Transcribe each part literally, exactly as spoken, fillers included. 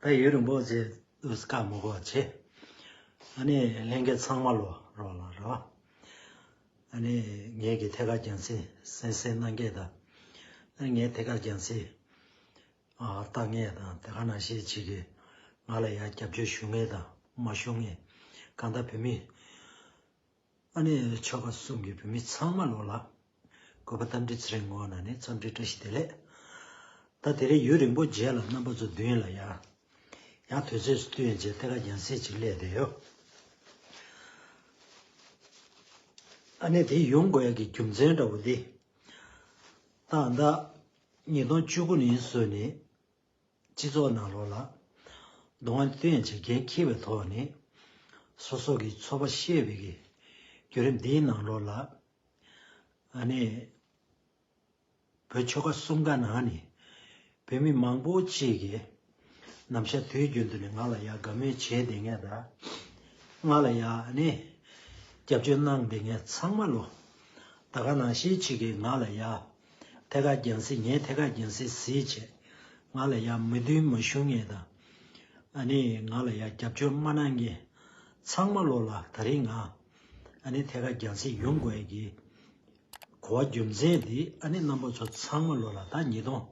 ད་ཡུན་རིང་པོ་ཅིག་བཀའ་མ་གོ་བ་བྱས། ཨ་ནི་ལྷན་རྒྱས་ཚང་མ་ལོ་རོགས་ལ་རོགས། ཨ་ནི་ངེད་ཀྱི་ཐད་ཀར་རྒྱང་སྲིང་གསན་གཟིགས་གནང་མཁན་དང་། ཨ་ནི་ངའི་ཐད་ཀར་རྒྱང་སྲིང་ཨ་ལྟ་མཁན་དང་། དེ་ག་ནང་བཞིན་ཅིག་གིས་ང་ལ་ཡང་རྒྱབ་སྐྱོར་ཞུ་མཁན་དང་མ་ཞུ་མཁན། གང་ལྟར་བོད་མི་ཨ་ནི་ཆོལ་ཁ་གསུམ་གྱི་བོད་མི་ཚང་མ་ལོ་ལ་གུས་པ་རྟ་མགྲིན་ཚེ་རིང་ངོས་ནས་ནི་འཚམས་འདྲི་བཀྲ་ཤིས་བདེ་ལེགས། ད་དེ་རིང་ཡུན་རིང་པོ་རྗེས་ལ་རྣམ་པ་ཚོ་མདུན་ལ་ཡ་ཡང་དུས་ཚོད་སུ་བསྟུན་བྱས་ཐད་ཀར་རྒྱང་སྲིང་ཅིག་སླེབས་བསྡད་ཡོད། ཨ་ནི་དེ་ཡོང་དགོས་ཡ་གི་རྒྱུ་མཚན་འདྲ་བོ་འདི། ད་ད་ཉིས་སྟོང་བཅུ་དགུ་ནས་བཟུང་ནས་སྤྱི་ཚོགས་ནང་ལོགས་ལ་གདོང་བསྟན་བྱས་འགན་འཁྱེར་བའི་ཐོག་ནས་སོ་སོ་གི་ཚོར་བ་བཤད་པའི་གི་བརྒྱུད་རིམ་འདིའི་ནང་ལོགས་ལ། ཨ་ནི་བོད་ཆོལ་ཁ་གསུམ་ཀ་ནང་ནས་བོད་མི་མང་པོ་ཅིག་གིས་ནམ་ཞག་དུས་རྒྱུན་དུ་ནས་ང་ལ་ཡ་དགའ་མོས་བྱས་བསྡད་མཁན་དང་། ང་ལ་ཡ་ཨ་ནི་རྒྱབ་སྐྱོར་གནང་བསྡད་མཁན་ཚང་མ་ལོ། ད་ག་ནང་བཞིན་ཅིག་གིས་ང་ལ་ཡ་ཐད་ཀར་རྒྱང་སྲིང་། ངའི་ཐད་ཀར་རྒྱང་སྲིང་གཟིགས་བྱས་ང་ལ་ཡ་མོས་མཐུན་མ་ཞུ་མཁན་དང་། ཨ་ནི་ང་ལ་ཡ་རྒྱབ་སྐྱོར་མ་གནང་མཁན་ཚང་མ་ལོ་ལ་ད་རིང་ང་ཨ་ནི་ཐད་ཀར་རྒྱང་སྲིང་ཡོང་དགོས་ཡ་གི་གོ་བ་རྒྱུ་མཚན་འདི། ཨ་ནི་རྣམ་པ་ཚོ་ཚང་མ་ལོ་ལ་ད་ཉིས་སྟོང་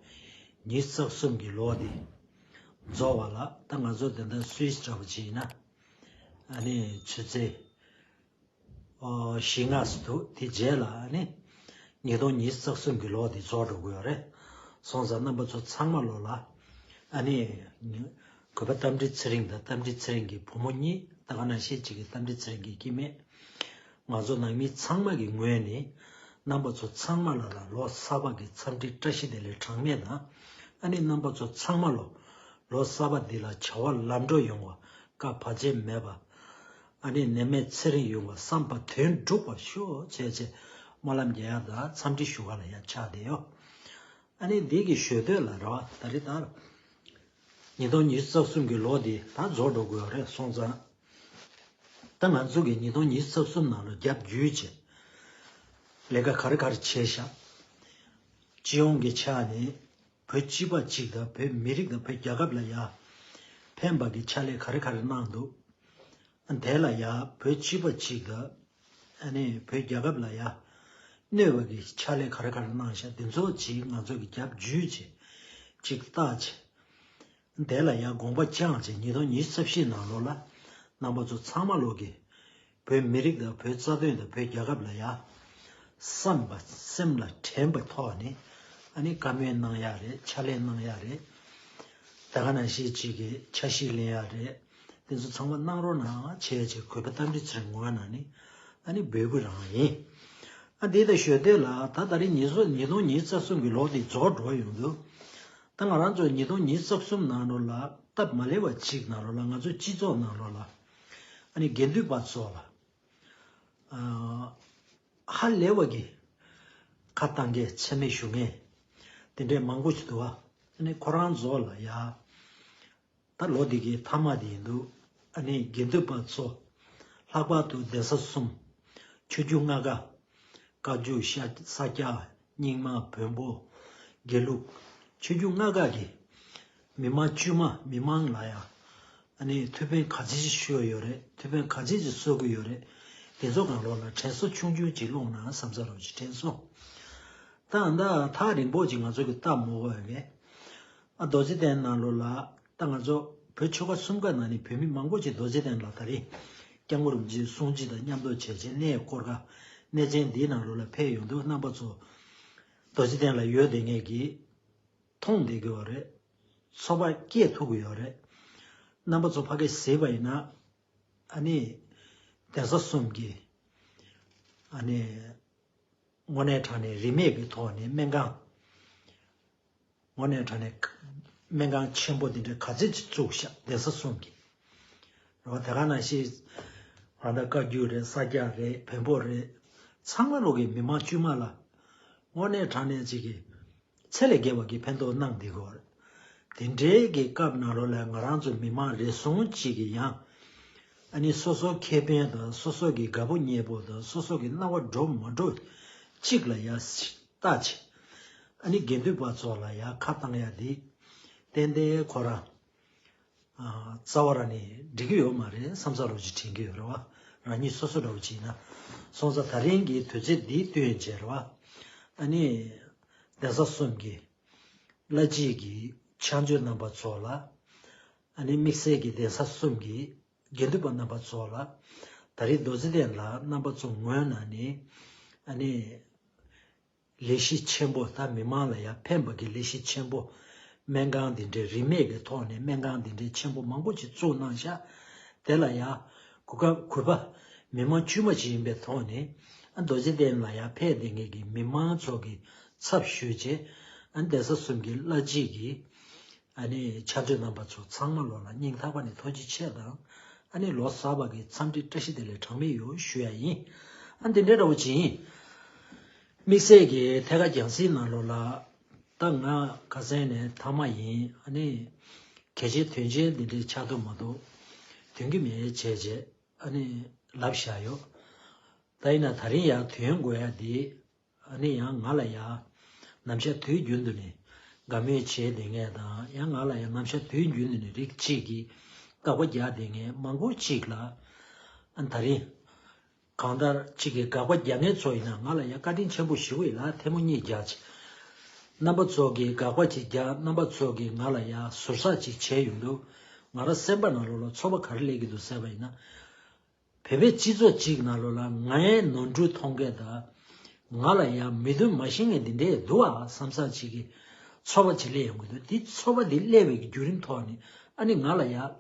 ཉི་ཤུ་རྩ་གསུམ་གྱི་ལོ་འདི་རྫོགས་པ་ལ། ད་ང་ཚོ་དེ་འདྲ་སུད་སི་འདྲ་པོ་བྱས་ན་ཨ་ནི་ཆུ་ཚོད་ཨོ་བཞི་ལྔ་ཙམ་འདུག་དེ་རྗེས་ལ་ཨ་ནི་ཉིས་སྟོང་ཉི་ཤུ་རྩ་གསུམ་གྱི་ལོ་འདི་རྫོགས་འགྲོ་གི་ཡོད་རེད། སོང་ཙང་རྣམ་པ་ཚོ་ཚང་མ་ལོ་ལ་ཨ་ནི་གུས་པ་རྟ་མགྲིན་ཚེ་རིང་དང་། རྟ་མགྲིན་ཚེ་རིང་གི་བུ་མོ་གཉིས། ད་ག་ནང་བཞིན་ཅིག་གི་རྟ་མགྲིན་ཚེ་རིང་གི་སྐྱེ་དམན། ང་ཚོ་ནང་མི་ཚང་མ་གི་ངོས་ནས་རྣམ་པ་ཚོ་ཚང་མ་ལ་ལ་ལོ་གསར་པ་གི་འཚམས་འདྲི་བཀྲ་ཤིས་བདེ་ལེགས་གྲངས་མེད་དང་། ཨ་ནི་རྣམ་པ་ཚོ་ཚང་མ་ལོ་ལོ་གསར་པ་འདི་ལ་བྱ་བ་ལམ་འགྲོ་ཡོང་བ། བཀའ་བར་ཆད་མེད་པ། ཨ་ནི་ནད་མེད་ཚེ་རིང་ཡོང་བ། བསམ་པ་དོན་འགྲུབ་པར་ཤོག་བྱས་བྱས་སྨོན་ལམ་རྒྱག་ཡ་དང་འཚམས་འདྲི་ཞུ་ག་ལ་ཡ་ཆགས་བསྡད་ཡོད། ཨ་ནི་འདི་གི་ཞོལ་དོད་ལ་རེད་བ། ད་རེས་ད་ཉིས་སྟོང་ཉི་ཤུ་རྩ་གསུམ་གྱི་ལོ་འདི་ད་རྫོགས་འགྲོ་དགོས་རེད། སོང་ཙང་ད་ང་ཚོ་གི་ཉིས་སྟོང་ཉི་ཤུ་རྩ་གསུམ་ནང་ལ་རྒྱབ་བརྒྱུད་བྱས་ལས་ཀ་ག་རེ་ག་རེ་བྱས་ཤག་སྤྱི་ཡོངས་ཀྱི་ཆ་ནས་བོད་སྤྱི་པ་གཅིག་དང་བོད་མི་རིགས་དང་བོད་རྒྱལ་ཁབ་ལ་ཡ་ཕན་པ་གི་ཕྱག་ལས་ག་རེ་ག་རེ་གནང་འདུག་དེ་ལ་ཡ་བོད་སྤྱི་པ་གཅིག་དང་ཨ་ནི་བོད་རྒྱལ་ཁབ་ལ་ཡ་གནོད་པ་གི་ཕྱག་ལས་ག་རེ་ག་རེ་གནང་ཤག་འདི་ཚོ་ཅིག་ང་ཚོ་གི་རྒྱབ་བརྒྱུད་བྱས་ཅིག་བལྟས་བྱས། དེ་ལ་ཡང་དགོངས་པ་བཅངས་བྱས་ཉིས་སྟོང་ཉི་ཤུ་རྩ་བཞི་ནང་ལོགས་ལ་རྣམ་པ་ཚོ་ཚང་མ་ལོག་གི་བོད་མི་རིགས་དང་བོད་རྩ་དོན་དང་བོད་རྒྱལ་ཁབ་ལ་ཡང་བསམ་པ་སེམས་ལ་དྲན་པའི་ཐོག་ནས་ཨ་ནི་བཀའ་མོལ་གནང་ཡག་རེད། ཕྱག་ལས་གནང་ཡག་རེད། ད་ག་ནང་བཞིན་ཅིག་གི་འཆར་གཞི་ལེན་ཡག་རེད། དེ་ཚོ་ཚང་མ་གནང་རོགས་གནང་བྱས་བྱས་གུས་པ་རྟ་མགྲིན་ཚེ་རིང་ངོས་ནས་ནི་ཨ་ནི་འབོད་སྐུལ་རང་ཡིན། ཨ་འདི་ལྟར་ཞོལ་དོད་ལ་ད་ད་རེས་ཉིས་སྟོང་ཉིས་སྟོང་ཉི་ཤུ་རྩ་གསུམ་གྱི་ལོ་འདི་རྫོགས་འགྲོ་ཡོང་དུས། ད་ང་རང་ཚོ་ཉིས་སྟོང་ཉི་ཤུ་རྩ་གསུམ་ནང་ལོགས་ལ་སྟབས་མ་ལེགས་པ་གཅིག་ནང་ལོགས་ལ་ང་ཚོའི་སྤྱི་ཚོགས་ནང་ལོགས་ལ་ཨ་ནི་དགེ་འདུན་པ་ཚོ་ལ་ཨ་ཧ་ལས་པ་གི་ཁ་བཏང་མཁན་མཚན་སྨད་ཞུ་མཁན་དེ་འདྲའི་མང་པོ་ཞིག་འདུག་ཨ་ནི་ཁོ་རང་ཚོ་ལ་ཡ་ད་ལོ་འདི་གི་མཐའ་མ་དེ་ཡིན་འདུག་ཨ་ནི་དགེ་འདུན་པ་ཚོ་ལྷག་པར་དུ་གདན་ས་གསུམ། ཆོས་བརྒྱུད་ལྔ་ཀ། བཀའ་བརྒྱུད་ཤ་ས་སྐྱ། རྙིང་མ། བོན་པོ། དགེ་ལུགས། ཆོས་བརྒྱུད་ལྔ་ཀ་གི་མི་མང་དཀྱུས་མ་མི་མང་ལ་ཡང་ཨ་ནི་ཐུགས་ཕན་ག་ཚོད་ཅིག་ཞུས་ཡོད་རེད། ཐུགས་ཕན་ག་ཚོད་ཅིག་གསོས་ཀྱི་ཡོད་རེད། དེ་ཚོ་སྒང་ལོགས་ལ་དྲན་གསོ་ཆུང་ཆུང་ཅིག་སློང་ན་བསམ་ས་རོགས་ཅིག་དྲན་སོང་། ད་ད་ཐག་རིང་པོ་ཅིག་ང་ཚོ་གི་ལྟ་མ་དགོས་པས། ཨ་རྡོ་རྗེ་གདན་ནང་ལོགས་ལ་ད་ང་ཚོ་བོད་ཆོལ་ཁ་གསུམ་ཀ་ནང་ནས་བོད་མི་མང་པོ་ཅིག་རྡོ་རྗེ་གདན་ལ་ད་རེས་སྐྱབས་མགོན་རིན་པོ་ཆེའི་གསུང་ཆོས་དང་མཉམ་དུ་བྱས་བྱས་གནས་སྐོར་ག་གནས་ཆེན་འདིའི་ནང་ལོགས་ལ་ཕེབས་ཡོང་དུས་རྣམ་པ་ཚོ་རྡོ་རྗེ་གདན་ལ་ཡོད་བསྡད་མཁན་གྱིས་མཐོང་བསྡད་ཀྱི་ཡོད་རེད། ཚོར་བ་སྐྱེས་ཐུབ་ཀྱི་ཡོད་རེད། རྣམ་པ་ཚོ་ཕ་གིར་གཟིགས་པ་ཡིན་ན་ཨ་ནི་གདན་ས་གསུམ་གྱི་ཨ་ནི་དངོས་གནས་དྲང་གནས་རིན་མེད་ཀྱི་ཐོག་ནས་སྨན་ཁང་། དངོས་གནས་དྲང་གནས་སྨན་ཁང་ཆེན་པོ་འདི་འདྲ་ག་ཚོད་ཅིག་བཙུགས་ཤག་གདན་ས་གསུམ་གྱི། རེད་བ། དེ་ག་ནང་བཞིན་ང་ད་བཀའ་བརྒྱུད་རེད། ས་སྐྱ་རེད། བོན་པོ་རེད། ཚང་མ་ལོག་གི་མི་མང་དཀྱུས་མ་ལ་དངོས་གནས་དྲང་གནས་ཅིག་གི་ཚད་ལས་བརྒལ་བ་གི་ཕན་ཐོགས་གནང་བསྡད་ཀྱི་ཡོད་རེད། དེ་འདྲའི་གི་སྐབས་ནང་ལོགས་ལ་ང་རང་ཚོ་མི་མང་རེ་ཟུང་ཅིག་གིས་ཡང་ཨ་ནི་སོ་སོ་ཁེ་ཕན་དང་སོ་སོ་གི་དགའ་པོ་ཉེ་པོ་དང་སོ་སོ་གི་སྣང་བ་འགྲོ་མ་འགྲོ་ཅིག་ལ་ཡ་ལྟ་བྱས། ཨ་ནི་དགེ་འདུན་པ་ཚོ་ལ་ཡ་ཁ་བཏང་ཡ་འདི་ཏན་ཏན་ཁོ་རང་ རྩ་བ་རང་ནས་འགྲིག་གི་ཡོད་མ་རེད་བསམ་ས་རོགས་ཅིག་དྲན་གི་ཡོད་རེད་བ། རང་ཉིད་སོ་སོ་འདྲ་བོ་ཅིག་ཡིན་ན། སོང་ཙང་ད་རིང་གི་དུས་ཚོད་འདི་བསྟུན་བྱས་རེད་བ། ཨ་ནི། གདན་ས་གསུམ་གྱི་བླ་སྤྱི་གི་ཕྱག་མཛོད་རྣམ་པ་ཚོ་ལ། ཨ་ནི་དམིགས་བསལ་གྱི་གདན་ས་གསུམ་གྱི་དགེ་འདུན་པ་རྣམ་པ་ཚོ་ལ། ད་རེས་རྡོ་རྗེ་གདན་ལ་རྣམ་པ་ཚོ་ངོས་ནས་ནི། ཨ་ནི། ལས་གཞི་ཆེན་པོ་ད་མི་མང་ལ་ཡང་ཕན་པ་གི་ལས་གཞི་ཆེན་པོ། སྨན་ཁང་འདི་འདྲའི་རིན་མེད་ཀྱི་ཐོག་ནས་སྨན་ཁང་འདི་འདྲའི་ཆེན་པོ་མང་པོ་ཅིག་བཙུགས་གནང་ཤག་དེ་ལ་ཡང་གོ་སྐབས་གུས་པ་མི་མང་དཀྱུས་མ་ཅིག་ཡིན་པའི་ཐོག་ནས། ཨ་རྡོ་རྗེ་གདན་ལ་ཡང་ཕེབས་བསྡད་མཁན་གྱི་མི་མང་ཚོ་གི་ཚབ་ཞུས་བྱས། ཨ་གདན་ས་གསུམ་གྱི་བླ་སྤྱི་གི་ཨ་ནི་ཕྱག་མཛོད་རྣམ་པ་ཚོ་ཚང་མ་ལོ་ལ་སྙིང་ཐག་པ་ནས་ཐུགས་རྗེ་ཆེ་དང་། ཨ་ནི་ལོ་གསར་པ་གི་འཚམས་འདྲི་བཀྲ་ཤིས་བདེ་ལེགས་གྲངས་མེད་ཡོད་ཞུ་ཡ་ཡིན། ཨ་འདི་འདྲའི་འདྲ་བོ་ཅིག་ཡིན། དམིགས་བསལ་གྱི་ཐད་ཀར་རྒྱང་སྲིང་ནང་ལོགས་ལ། ད་ང་ཁ་སང་ནས་མཐའ་མ་ཡིན། ཨ་ནི་གལ་ཆེ་དོན་ཆེན་འདི་འདྲའི་ཆགས་ཐུབ་མ་ཐུབ་དོན་གྱི་མེད་བྱས་བྱས། ཨ་ནི་ལབ་བཞག་ཡོད། ད་ཡིན་ན་ད་རིང་ཡང་དོན་དགོས་ཡ་འདི། ཨ་ནི་ཡང་ང་ལ་ཡང་ནམ་ཞག་དུས་རྒྱུན་དུ་ནས་དགའ་མོས་བྱས་བསྡད་མཁན་དང་། ཡང་ང་ལ་ཡང་ནམ་ཞག་དུས་རྒྱུན་དུ་ནས་རིགས་གཅིག་གིས་དགག་པ་རྒྱག་བསྡད་མཁན་མང་པོ་གཅིག་ལ། ཨ་ད་རིང་གང་ལྟར་གཅིག་གིས་དགག་པ་རྒྱག་མཁན་ཚོ་ཡིན་ན་ང་ལ་ཡང་བཀའ་དྲིན་ཆེན་པོ་ཞེ་པོ་ཡིན་ལ། ཐལ་མོ་གཉིས་རྒྱག་ཅིག་རྣམ་པ་ཚོ་གིས་དགག་པ་ཅིག་རྒྱག་རྣམ་པ་ཚོ་གིས་ང་ལ་ཡང་ཟུར་ཟ་ཅིག་བྱས་ཡོང་དུས། ང་རང་སེམས་པ་ནང་ལོགས་ལ་ཚོར་བ་ག་རེ་སླེབས་ཀྱི་འདུག་ཟེར་བ་ཡིན་ན། བོད་པའི་སྤྱི་ཚོགས་གཅིག་ནང་ལོགས་ལ་ངའི་ནོར་འཁྲུལ་མཐོང་མཁན་དང་། ང་ལ་ཡང་མི་མཐུན་མ་ཤེས་མཁན་འདི་འདྲས་འདུག་ཨ་བསམ་ས་ཅིག་གི་ཚོར་བ་ཅིག་སླེབས་ཡོང་གི་འདུག་དེ་ཚོར་བ་འདི་སླེབས་པའི་བརྒྱུད་རིམ་ཐོག་ནས་ཨ་ནི་ང་ལ་ཡང་།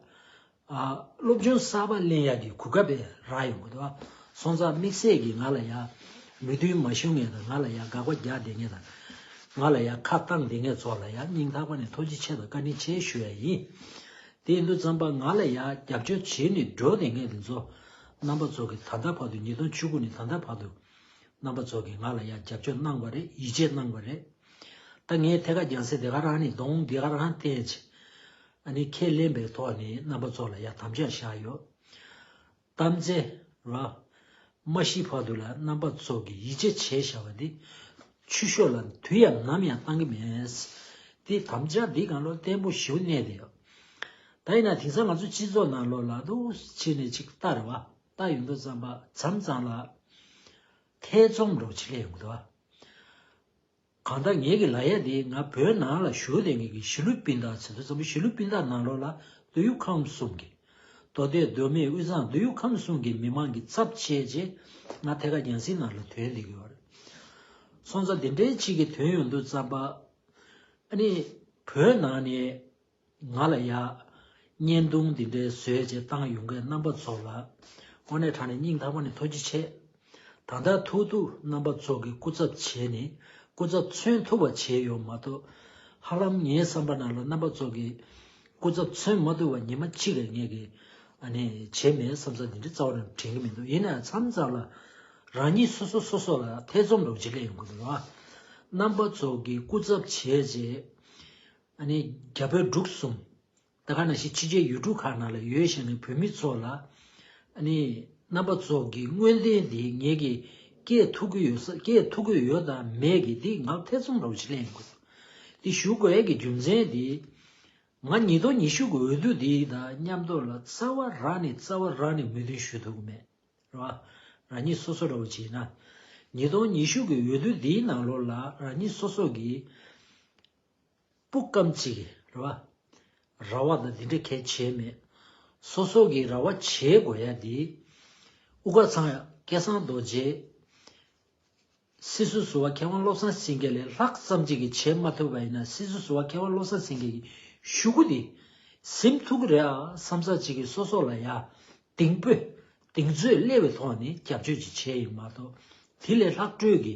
ཨ་སློབ་སྦྱོང་གསར་པ་ལེན་ཡག་གི་གོ་སྐབས་རག་ཡོང་གི་འདུག་ཨ། སོང་ཙང་དམིགས་བསལ་གྱིས་ང་ལ་ཡང་མི་མཐུན་མ་ཤེས་མཁན་དང་། ང་ལ་ཡང་དགག་པ་རྒྱག་བསྡད་མཁན་དང་། ང་ལ་ཡང་ཁ་བཏང་བསྡད་མཁན་ཚོ་ལ་ཡང་སྙིང་ཐག་པ་ནས་ཐུགས་རྗེ་ཆེ་དང་བཀའ་དྲིན་ཆེ་ཞུ་ཡ་ཡིན། དེ་ཡིན་དུས་ཙམ་པ་ང་ལ་ཡང་རྒྱབ་སྐྱོར་བྱེད་ནས་འགྲོ་བསྡད་མཁན་དེ་ཚོ། རྣམ་པ་ཚོ་གིས་ད་ལྟ་བར་དུ་ཉིས་སྟོང་བཅུ་དགུ་ནས་ད་ལྟ་བར་དུ་རྣམ་པ་ཚོ་གིས་ང་ལ་ཡང་རྒྱབ་སྐྱོར་གནང་བ་རེད། ཡིད་ཆེས་གནང་བ་རེད། ད་ངས་ཐད་ཀར་རྒྱང་སྲིང་དེ་ག་རང་ནས་གདོང་དེ་ག་རང་བསྟན་བྱས། ཨ་ནི་ཁས་ལེན་པའི་ཐོག་ནས་རྣམ་པ་ཚོ་ལ་ཡང་དམ་བཅའ་བཞག་ཡོད། གཏམ་ཚེ་ར། མ་ཤི་བར་དུ་ལ་རྣམ་པ་ཚོ་གིས་ཡིད་ཆེས་བྱས་བཞག་པ་འདི། ཆུད་ཤོས་ལ་དུས་ཡང་ནམ་ཡང་བཏང་གི་མེད། དེ་དམ་བཅའ་འདི་གང་ལོ་བརྟན་པོ་ཞིག་གནས་བསྡད་ཡོད། ད་ཡིན་ན་དེང་སང་ང་ཚོ་སྤྱི་ཚོགས་ནང་ལོགས་ལ་འདུག་བྱས་ནས་ཅིག་ལྟ་རེད་བ། ལྟ་ཡོང་དུས་ཙམ་པ་མཚམས་མཚམས་ལ་ཐེ་ཚོམ་འདྲ་བོ་ཅིག་སླེབས་ཡོང་གི་འདུག་བ། གང་ལྟར་ངེད་ཀྱི་ལབ་ཡ་དེ། ང་བོད་ནང་ལ་བཞུགས་བསྡད་མཁན་གྱི་གཞིས་ལུས་སྤུན་ཟླ་ཚོ་དེ་ཚོ་གཞིས་ལུས་སྤུན་ཟླ་ནང་ལོགས་ལ་མདོ་དབུས་ཁམས་གསུམ་གྱི། མདོ་སྟོད་མདོ་སྨད་དབུས་གཙང་མདོ་དབུས་ཁམས་གསུམ་གྱི་མི་མང་གི་ཚབ་བྱས་རྗེས་ང་ཐད་ཀར་རྒྱང་སྲིང་ནང་ལ་ཐོན་བསྡད་ཀྱི་ཡོད་རེད། སོང་ཙང་དེ་འདྲའི་ཅིག་གི་ཐོན་ཡོང་དུས་ཙམ་པ། ཨ་ནི་བོད་ནང་ནས་ང་ལ་ཡ་བརྙན་ཐུང་འདི་འདྲའི་བཟོས་བྱས་བཏང་ཡོང་མཁན་རྣམ་པ་ཚོ་ལ་དངོས་གནས་དྲང་གནས་སྙིང་ཐག་པ་ནས་ཐུགས་རྗེ་ཆེ། ད་ལྟ་ཐུག་ཐུག་རྣམ་པ་ཚོ་གི་སྐུ་ཚབ་བྱས་ནས་སྐུ་ཚབ་མཚོན་ཐུབ་པ་བྱས་ཡོད་མ་གཏོགས། ཧ་ལམ་ངའི་བསམ་པ་ནང་ལ་རྣམ་པ་ཚོ་གི་སྐུ་ཚབ་མཚོན་མ་ཐུབ་པ་ཉི་མ་གཅིག་ལས་ངས་ཀྱི་ཨ་ནི་བྱས་མེད་བསམ་ས་འདི་འདྲ་རྩ་བ་ནས་དྲན་གྱི་མི་འདུག་ཡིན་ནའང་མཚམས་མཚམས་ལ་རང་ཉིད་སོ་སོ་སོ་སོ་ལ་ཐེ་ཚོམ་འདྲ་བོ་ཅིག་སླེབས་ཡོང་གི་འདུག་ར། རྣམ་པ་ཚོ་གི་སྐུ་ཚབ་བྱས་རྗེས། ཨ་ནི་རྒྱ་བོད་འབྲུག་གསུམ། ད་ག་ནང་བཞིན་ཕྱི་རྒྱལ་ཡུལ་གྲུ་ཁག་ནང་ལ་ཡོད་བཞིན་གྱི་བོད་མི་ཚོ་ལ། ཨ་ནི་རྣམ་པ་ཚོ་གི་དངོས་བདེན་འདི་ངེད་ཀྱིས་སྐད་ཐུབ་ཀྱི་ཡོད་ས། སྐད་ཐུབ་ཀྱི་ཡོད་དང་མེད་ཀྱི་འདི་ང་ཐེ་ཚོམ་འདྲ་བོ་ཅིག་སླེབས་ཡོང་གི་འདུག་འདི་ཞུ་དགོས་ཡས་ཀྱི་རྒྱུ་མཚན་འདི། ང་ཉིས་སྟོང་ཉི་ཤུ་གི་འོས་བསྡུ་འདི་དང་མཉམ་དུ་ལ་རྩ་བ་རང་ནས་རྩ་བ་རང་ནས་མོས་མཐུན་ཞུ་ཐུབ་ཀྱི་མེད། རེད་བ། རང་ཉིད་སོ་སོ་འདྲ་བོ་ཅིག་ཡིན་ན། ཉིས་སྟོང་ཉི་ཤུ་གི་འོས་བསྡུ་འདིའི་ནང་ལོགས་ལ་རང་ཉིད་སོ་སོ་གི་སྤུ་སྐམ་གཅིག་གི་རེད་བ། ར་བ་དང་འདི་འདྲ་གལ་ཆེ་མེད། སོ་སོ་གི་ར་བ་བྱེད་དགོས་ཡ་འདི། དབུ་དཀར་ཚང་ཡ་སྐལ་བཟང་རྡོ་རྗེ། སྲིད་ཟུར་ཟུར་པ་མཁས་དབང་བློ་བཟང་སེང་གེ་ལས་ལྷག་ཙམ་ཅིག་གིས་བྱེད་མ་ཐུབ་པ་ཡིན་ན། སྲིད་ཟུར་ཟུར་པ་མཁས་དབང་བློ་བཟང་སེང་གེ་གི་ཤུ་གུ་དེ་ཟིན་ཐུབ་ཀྱི་རེད་ཨ་བསམ་ས་ཅིག་གིས་སོ་སོ་ལ་ཡ་གདེང་སྤོས་གདེང་ཚོད་སླེབས་པའི་ཐོག་ནས་རྒྱབ་སྐྱོར་ཅིག་བྱས་ཡིན་མ་གཏོགས། དེ་ལས་ལྷག་སྤྲོས་ཀྱི།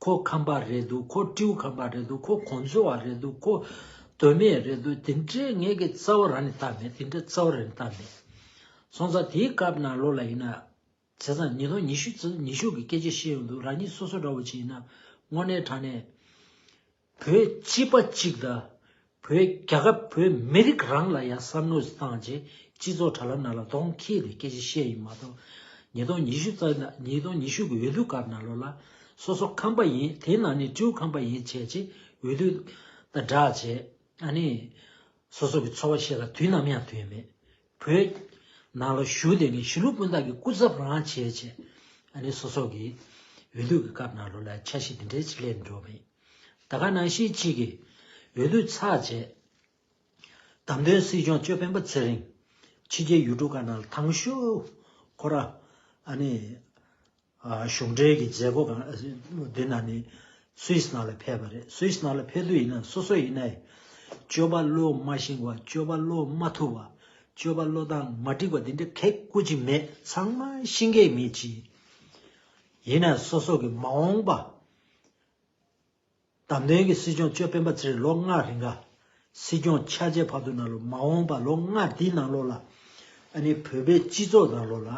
ཁོ་ཁམས་པ་རེད་འདུག་ཁོ་སྤྲེའུ་ཁམས་པ་རེད་འདུག་ཁོ་གོ་མཚོ་བ་རེད་འདུག་ཁོ་མདོ་སྨད་རེད་འདུག་དེ་འདྲའི་ངས་ཀྱི་རྩ་བ་རང་ནས་བལྟས་མེད། དེ་འདྲའི་རྩ་བ་རང་ནས་བལྟས་མེད། སོང་ཙང་དེའི་སྐབས་ནང་ལོགས་ལ་ཡིན་ན། བྱས་ཙང་ཉིས་སྟོང་ཉི་ཤུ་ཙམ་ཉི་ཤུ་གི་སྐད་ཆ་བཤད་ཡོང་དུས། རང་ཉིད་སོ་སོ་འདྲ་བོ་ཅིག་ཡིན་ན་དངོས་གནས་དྲང་གནས་བོད་སྤྱི་པ་གཅིག་དང་། བོད་རྒྱལ་ཁབ་བོད་མི་རིགས་རང་ལ་ཡང་བསམ་བློ་བཏང་བྱས་སྤྱི་ཚོགས་དྲ་ལམ་ནང་ལ་གདོང་ཁྱེར་ཏེ་སྐད་ཆ་བཤད་ཡིན་མ་གཏོགས། ཉིས་སྟོང་ཉི་ཤུ་ཙམ་ན་ཉིས་སྟོང་ཉི་ཤུ་གི་འོས་བསྡུ་སྐབས་ནང་ལོགས་ལ་སོ་སོ་ཁམས་པ་ཡིན། དེའི་ནང་ནས་སྤྲེའུ་ཁམས་པ་ཡིན་བྱས་བྱས་འོས་བསྡུ་དང་སྦྲགས་བྱས། ཨ་ནི་སོ་སོ་གི་ཚོར་བ་བཤད་ག་དུས་ནམ་ཡང་ཐོན་མེད། བོད་ནང་ལ་བཞུགས་བསྡད་མཁན་གཞིས་ལུས་སྤུན་ཟླ་གི་སྐུ་ཚབ་རང་བྱས་བྱས། ཨ་ནི་སོ་སོ་གི་འོས་བསྡུ་གི་སྐབས་ནང་ལོགས་ལ་འཆར་གཞི་འདི་འདྲའི་ཅིག་ལེན་འགྲོ་བ་ཡིན། ད་ག་ནང་བཞིན་གཅིག་གི་འོས་བསྡུ་ཚར་རྗེས། བདམས་ཐོན་སྲིད་སྐྱོང་གཅོད་སྤེན་པ་ཚེ་རིང་། ཕྱི་རྒྱལ་ཡུལ་གྲུ་ཁག་ནང་ལ་དང་ཤོས་ཁོ་ར་ཨ་ནི་གཞུང་འབྲེལ་གྱི་མཛད་སྒོ་གང་འདི་ནང་ནས་སུད་སི་ནང་ལ་ཕེབས་པ་རེད། སུད་སི་ནང་ལ་ཕེབས་དུས་ཡིན་ན་སོ་སོ་ཡིན་ན་སྤྱོད་པ་བློ་མ་ཞིང་བ། སྤྱོད་པ་བློ་མ་ཐུབ་པ། སྤྱོད་པ་བློ་སྟངས་མ་འགྲིག་པ་འདི་འདྲ་གང་ཡང་ཅིག་མེད། ཚང་མ་ཤེས་མཁན་མི་ཅིག་ཡིན་ན་སོ་སོ་གི་མ་འོངས་པ། བདམས་ཐོན་གྱི་སྲིད་སྐྱོང་གཅོད་སྤེན་པ་ཚེ་རིང་ལོ་ལྔ་རིང་ག་སྲིད་སྐྱོང་ཆགས་རྗེས་བར་དུ་ནང་ལོགས་མ་འོངས་པ་ལོ་ལྔ་འདིའི་ནང་ལོགས་ལ་ཨ་ནི་བོད་པའི་སྤྱི་ཚོགས་ནང་ལོགས་ལ་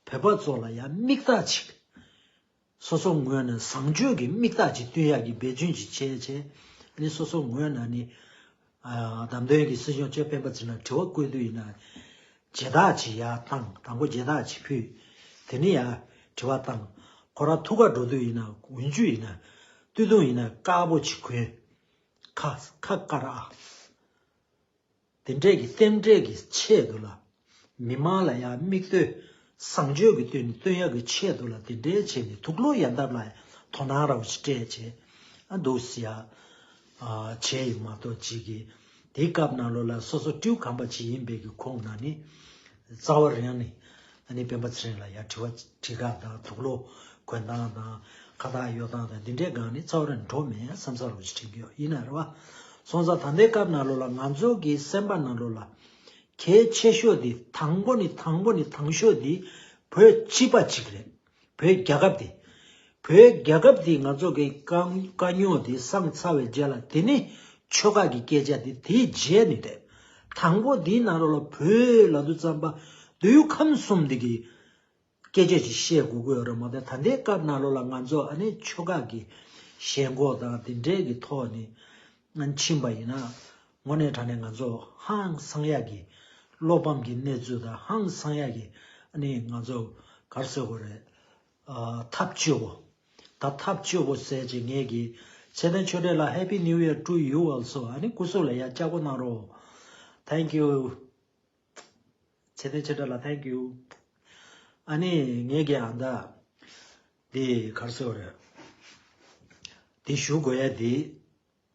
བོད་པ་ཚོ་ལ་ཡང་མིག་ལྟ་ཅིག་སོ་སོ་ངོས་ནས་བཟང་སྤྱོད་ཀྱི་མིག་ལྟ་ཅིག་སྟོན་ཡག་གི་འབད་བརྩོན་ཅིག་བྱས་བྱས་ཨ་ནི་སོ་སོ་ངོས་ནས་ནི་བདམས་ཐོན་གྱི་སྲིད་སྐྱོང་གཅོད་སྤེན་པ་ཚེ་རིང་ལ་དྲི་བ་བཀོད་དུས་ཡིན་ན། མཇལ་དར་ཅིག་ཡར་བཏང་། དང་པོ་མཇལ་དར་ཅིག་ཕུལ། དེ་ནས་ཡར་དྲི་བ་བཏང་། ཁོ་རང་ཐུག་ག་འགྲོ་དུས་ཡིན་ན་འོན་ཆུ་ཡིན་ན་སྟོད་ཐུང་ཡིན་ན་དཀར་པོ་ཅིག་གོན། ཁ་ཁ་དཀར་ཨ། དེ་འདྲས་ཀྱི་རྟེན་འབྲེལ་གྱི་ཆེད་དུ་ལ། མི་མང་ལ་ཡང་མིག་ལྟོས་བཟང་སྤྱོད་ཀྱི་སྟོན་སྟོན་ཡག་གི་ཆེད་དུ་ལ་དེ་འདྲས་བྱས་ནས་དུག་ལོག་ཡལ་འདབ་ལ་དོ་སྣང་ར་བ་ཞིག་སྤྲད་བྱས་ཨ་འདུག་སེ་ཡ། བྱས་ཡོད་མ་གཏོགས་ཅིག་གིས་དེའི་སྐབས་ནང་ལོགས་ལ་སོ་སོ་སྤྲེའུ་གམ་པ་ཅིག་ཡིན་པའི་གི་ཁོངས་ནང་ནི་རྩ་བ་རང་ནས་ཨ་ནི་སྤེན་པ་ཚེ་རིང་ལ་ཡ་དྲི་བ་དྲི་ག་དང་དུག་ལོག་གོན་སྟངས་དང་ཁ་བཏགས་གཡོག་སྟངས་དང་འདི་འདྲའི་སྒང་ནི་རྩ་བ་རང་འགྲོ་མེད་བསམ་ས་རུ་ཅིག་དྲན་གྱི་ཡོད། ཡིན་ན་རེད་བ། སོང་ཙང་ད་ལྟའི་སྐབས་ནང་ལོགས་ལ་ང་ཚོ་གི་སེམས་པ་ནང་ལོགས་ལ་གལ་ཆེ་ཤོས་དེ་དང་པོ་ནི་དང་པོ་ནི་དང་ཤོས་དེ་བོད་སྤྱི་པ་ཅིག་རེད། བོད་རྒྱལ་ཁབ་དེ། བོད་རྒྱལ་ཁབ་དེ་ང་ཚོ་གི་དཀའ་དཀའ་རྙོག་དེ་སངས་ཚར་བའི་རྗེས་ལ་དེ་ནི་ཆོལ་ཁ་གི་སྐད་ཆ་དེ་དེའི་རྗེས་ནི་རེད། དང་པོ་དེའི་ནང་ལོགས་ལ་བོད་ལབ་དུས་ཙམ་པ་མདོ་དབུས་ཁམས་གསུམ་དེ་གི་སྐད་ཆ་ཅིག་བཤད་དགོས་ཀྱི་ཡོད་རེད་མ་གཏོགས། ད་ལྟའི་སྐབས་ནང་ལོགས་ལ་ང་ཚོ་ཨ་ནི་ཆོལ་ཁ་གི་ཞེན་ཁོག་དང་དེ་འདྲའི་གི་ཐོག་ནས་ཕྱིན་པ་ཡིན་ན་དངོས་གནས་དྲང་གནས་ང་ཚོ་ཧང་སང་ཡག་གི་བློ་ཕམ་གྱི་གནས་ཚུལ་དང་ཧང་སང་ཡག་གི་ཨ་ནི་ང་ཚོ་ག་རེ་ཟེར་དགོས་རེད། ཨ་ཐབས་སྐྱོ་བོ། ད་ཐབས་སྐྱོ་བོ་ཟེར་ཅིག་ངས་ཀྱི་ཚེ་བརྟན་ཆོས་སྒྲོན་ལ་Happy New Year to you also. ཨ་ནི་སྐུ་གཟུགས་ལ་ཡ་ལྕགས་པོ་གནང་རོགས། Thank you. ཚེ་བརྟན་ཆོས་སྒྲོན་ལ་Thank you. ཨ་ནི་ངས་ཀྱི་ཨ་མདའ་འདི་ག་རེ་ཟེར་བ་རེད། འདི་ཞུ་དགོས་ཡ་འདི།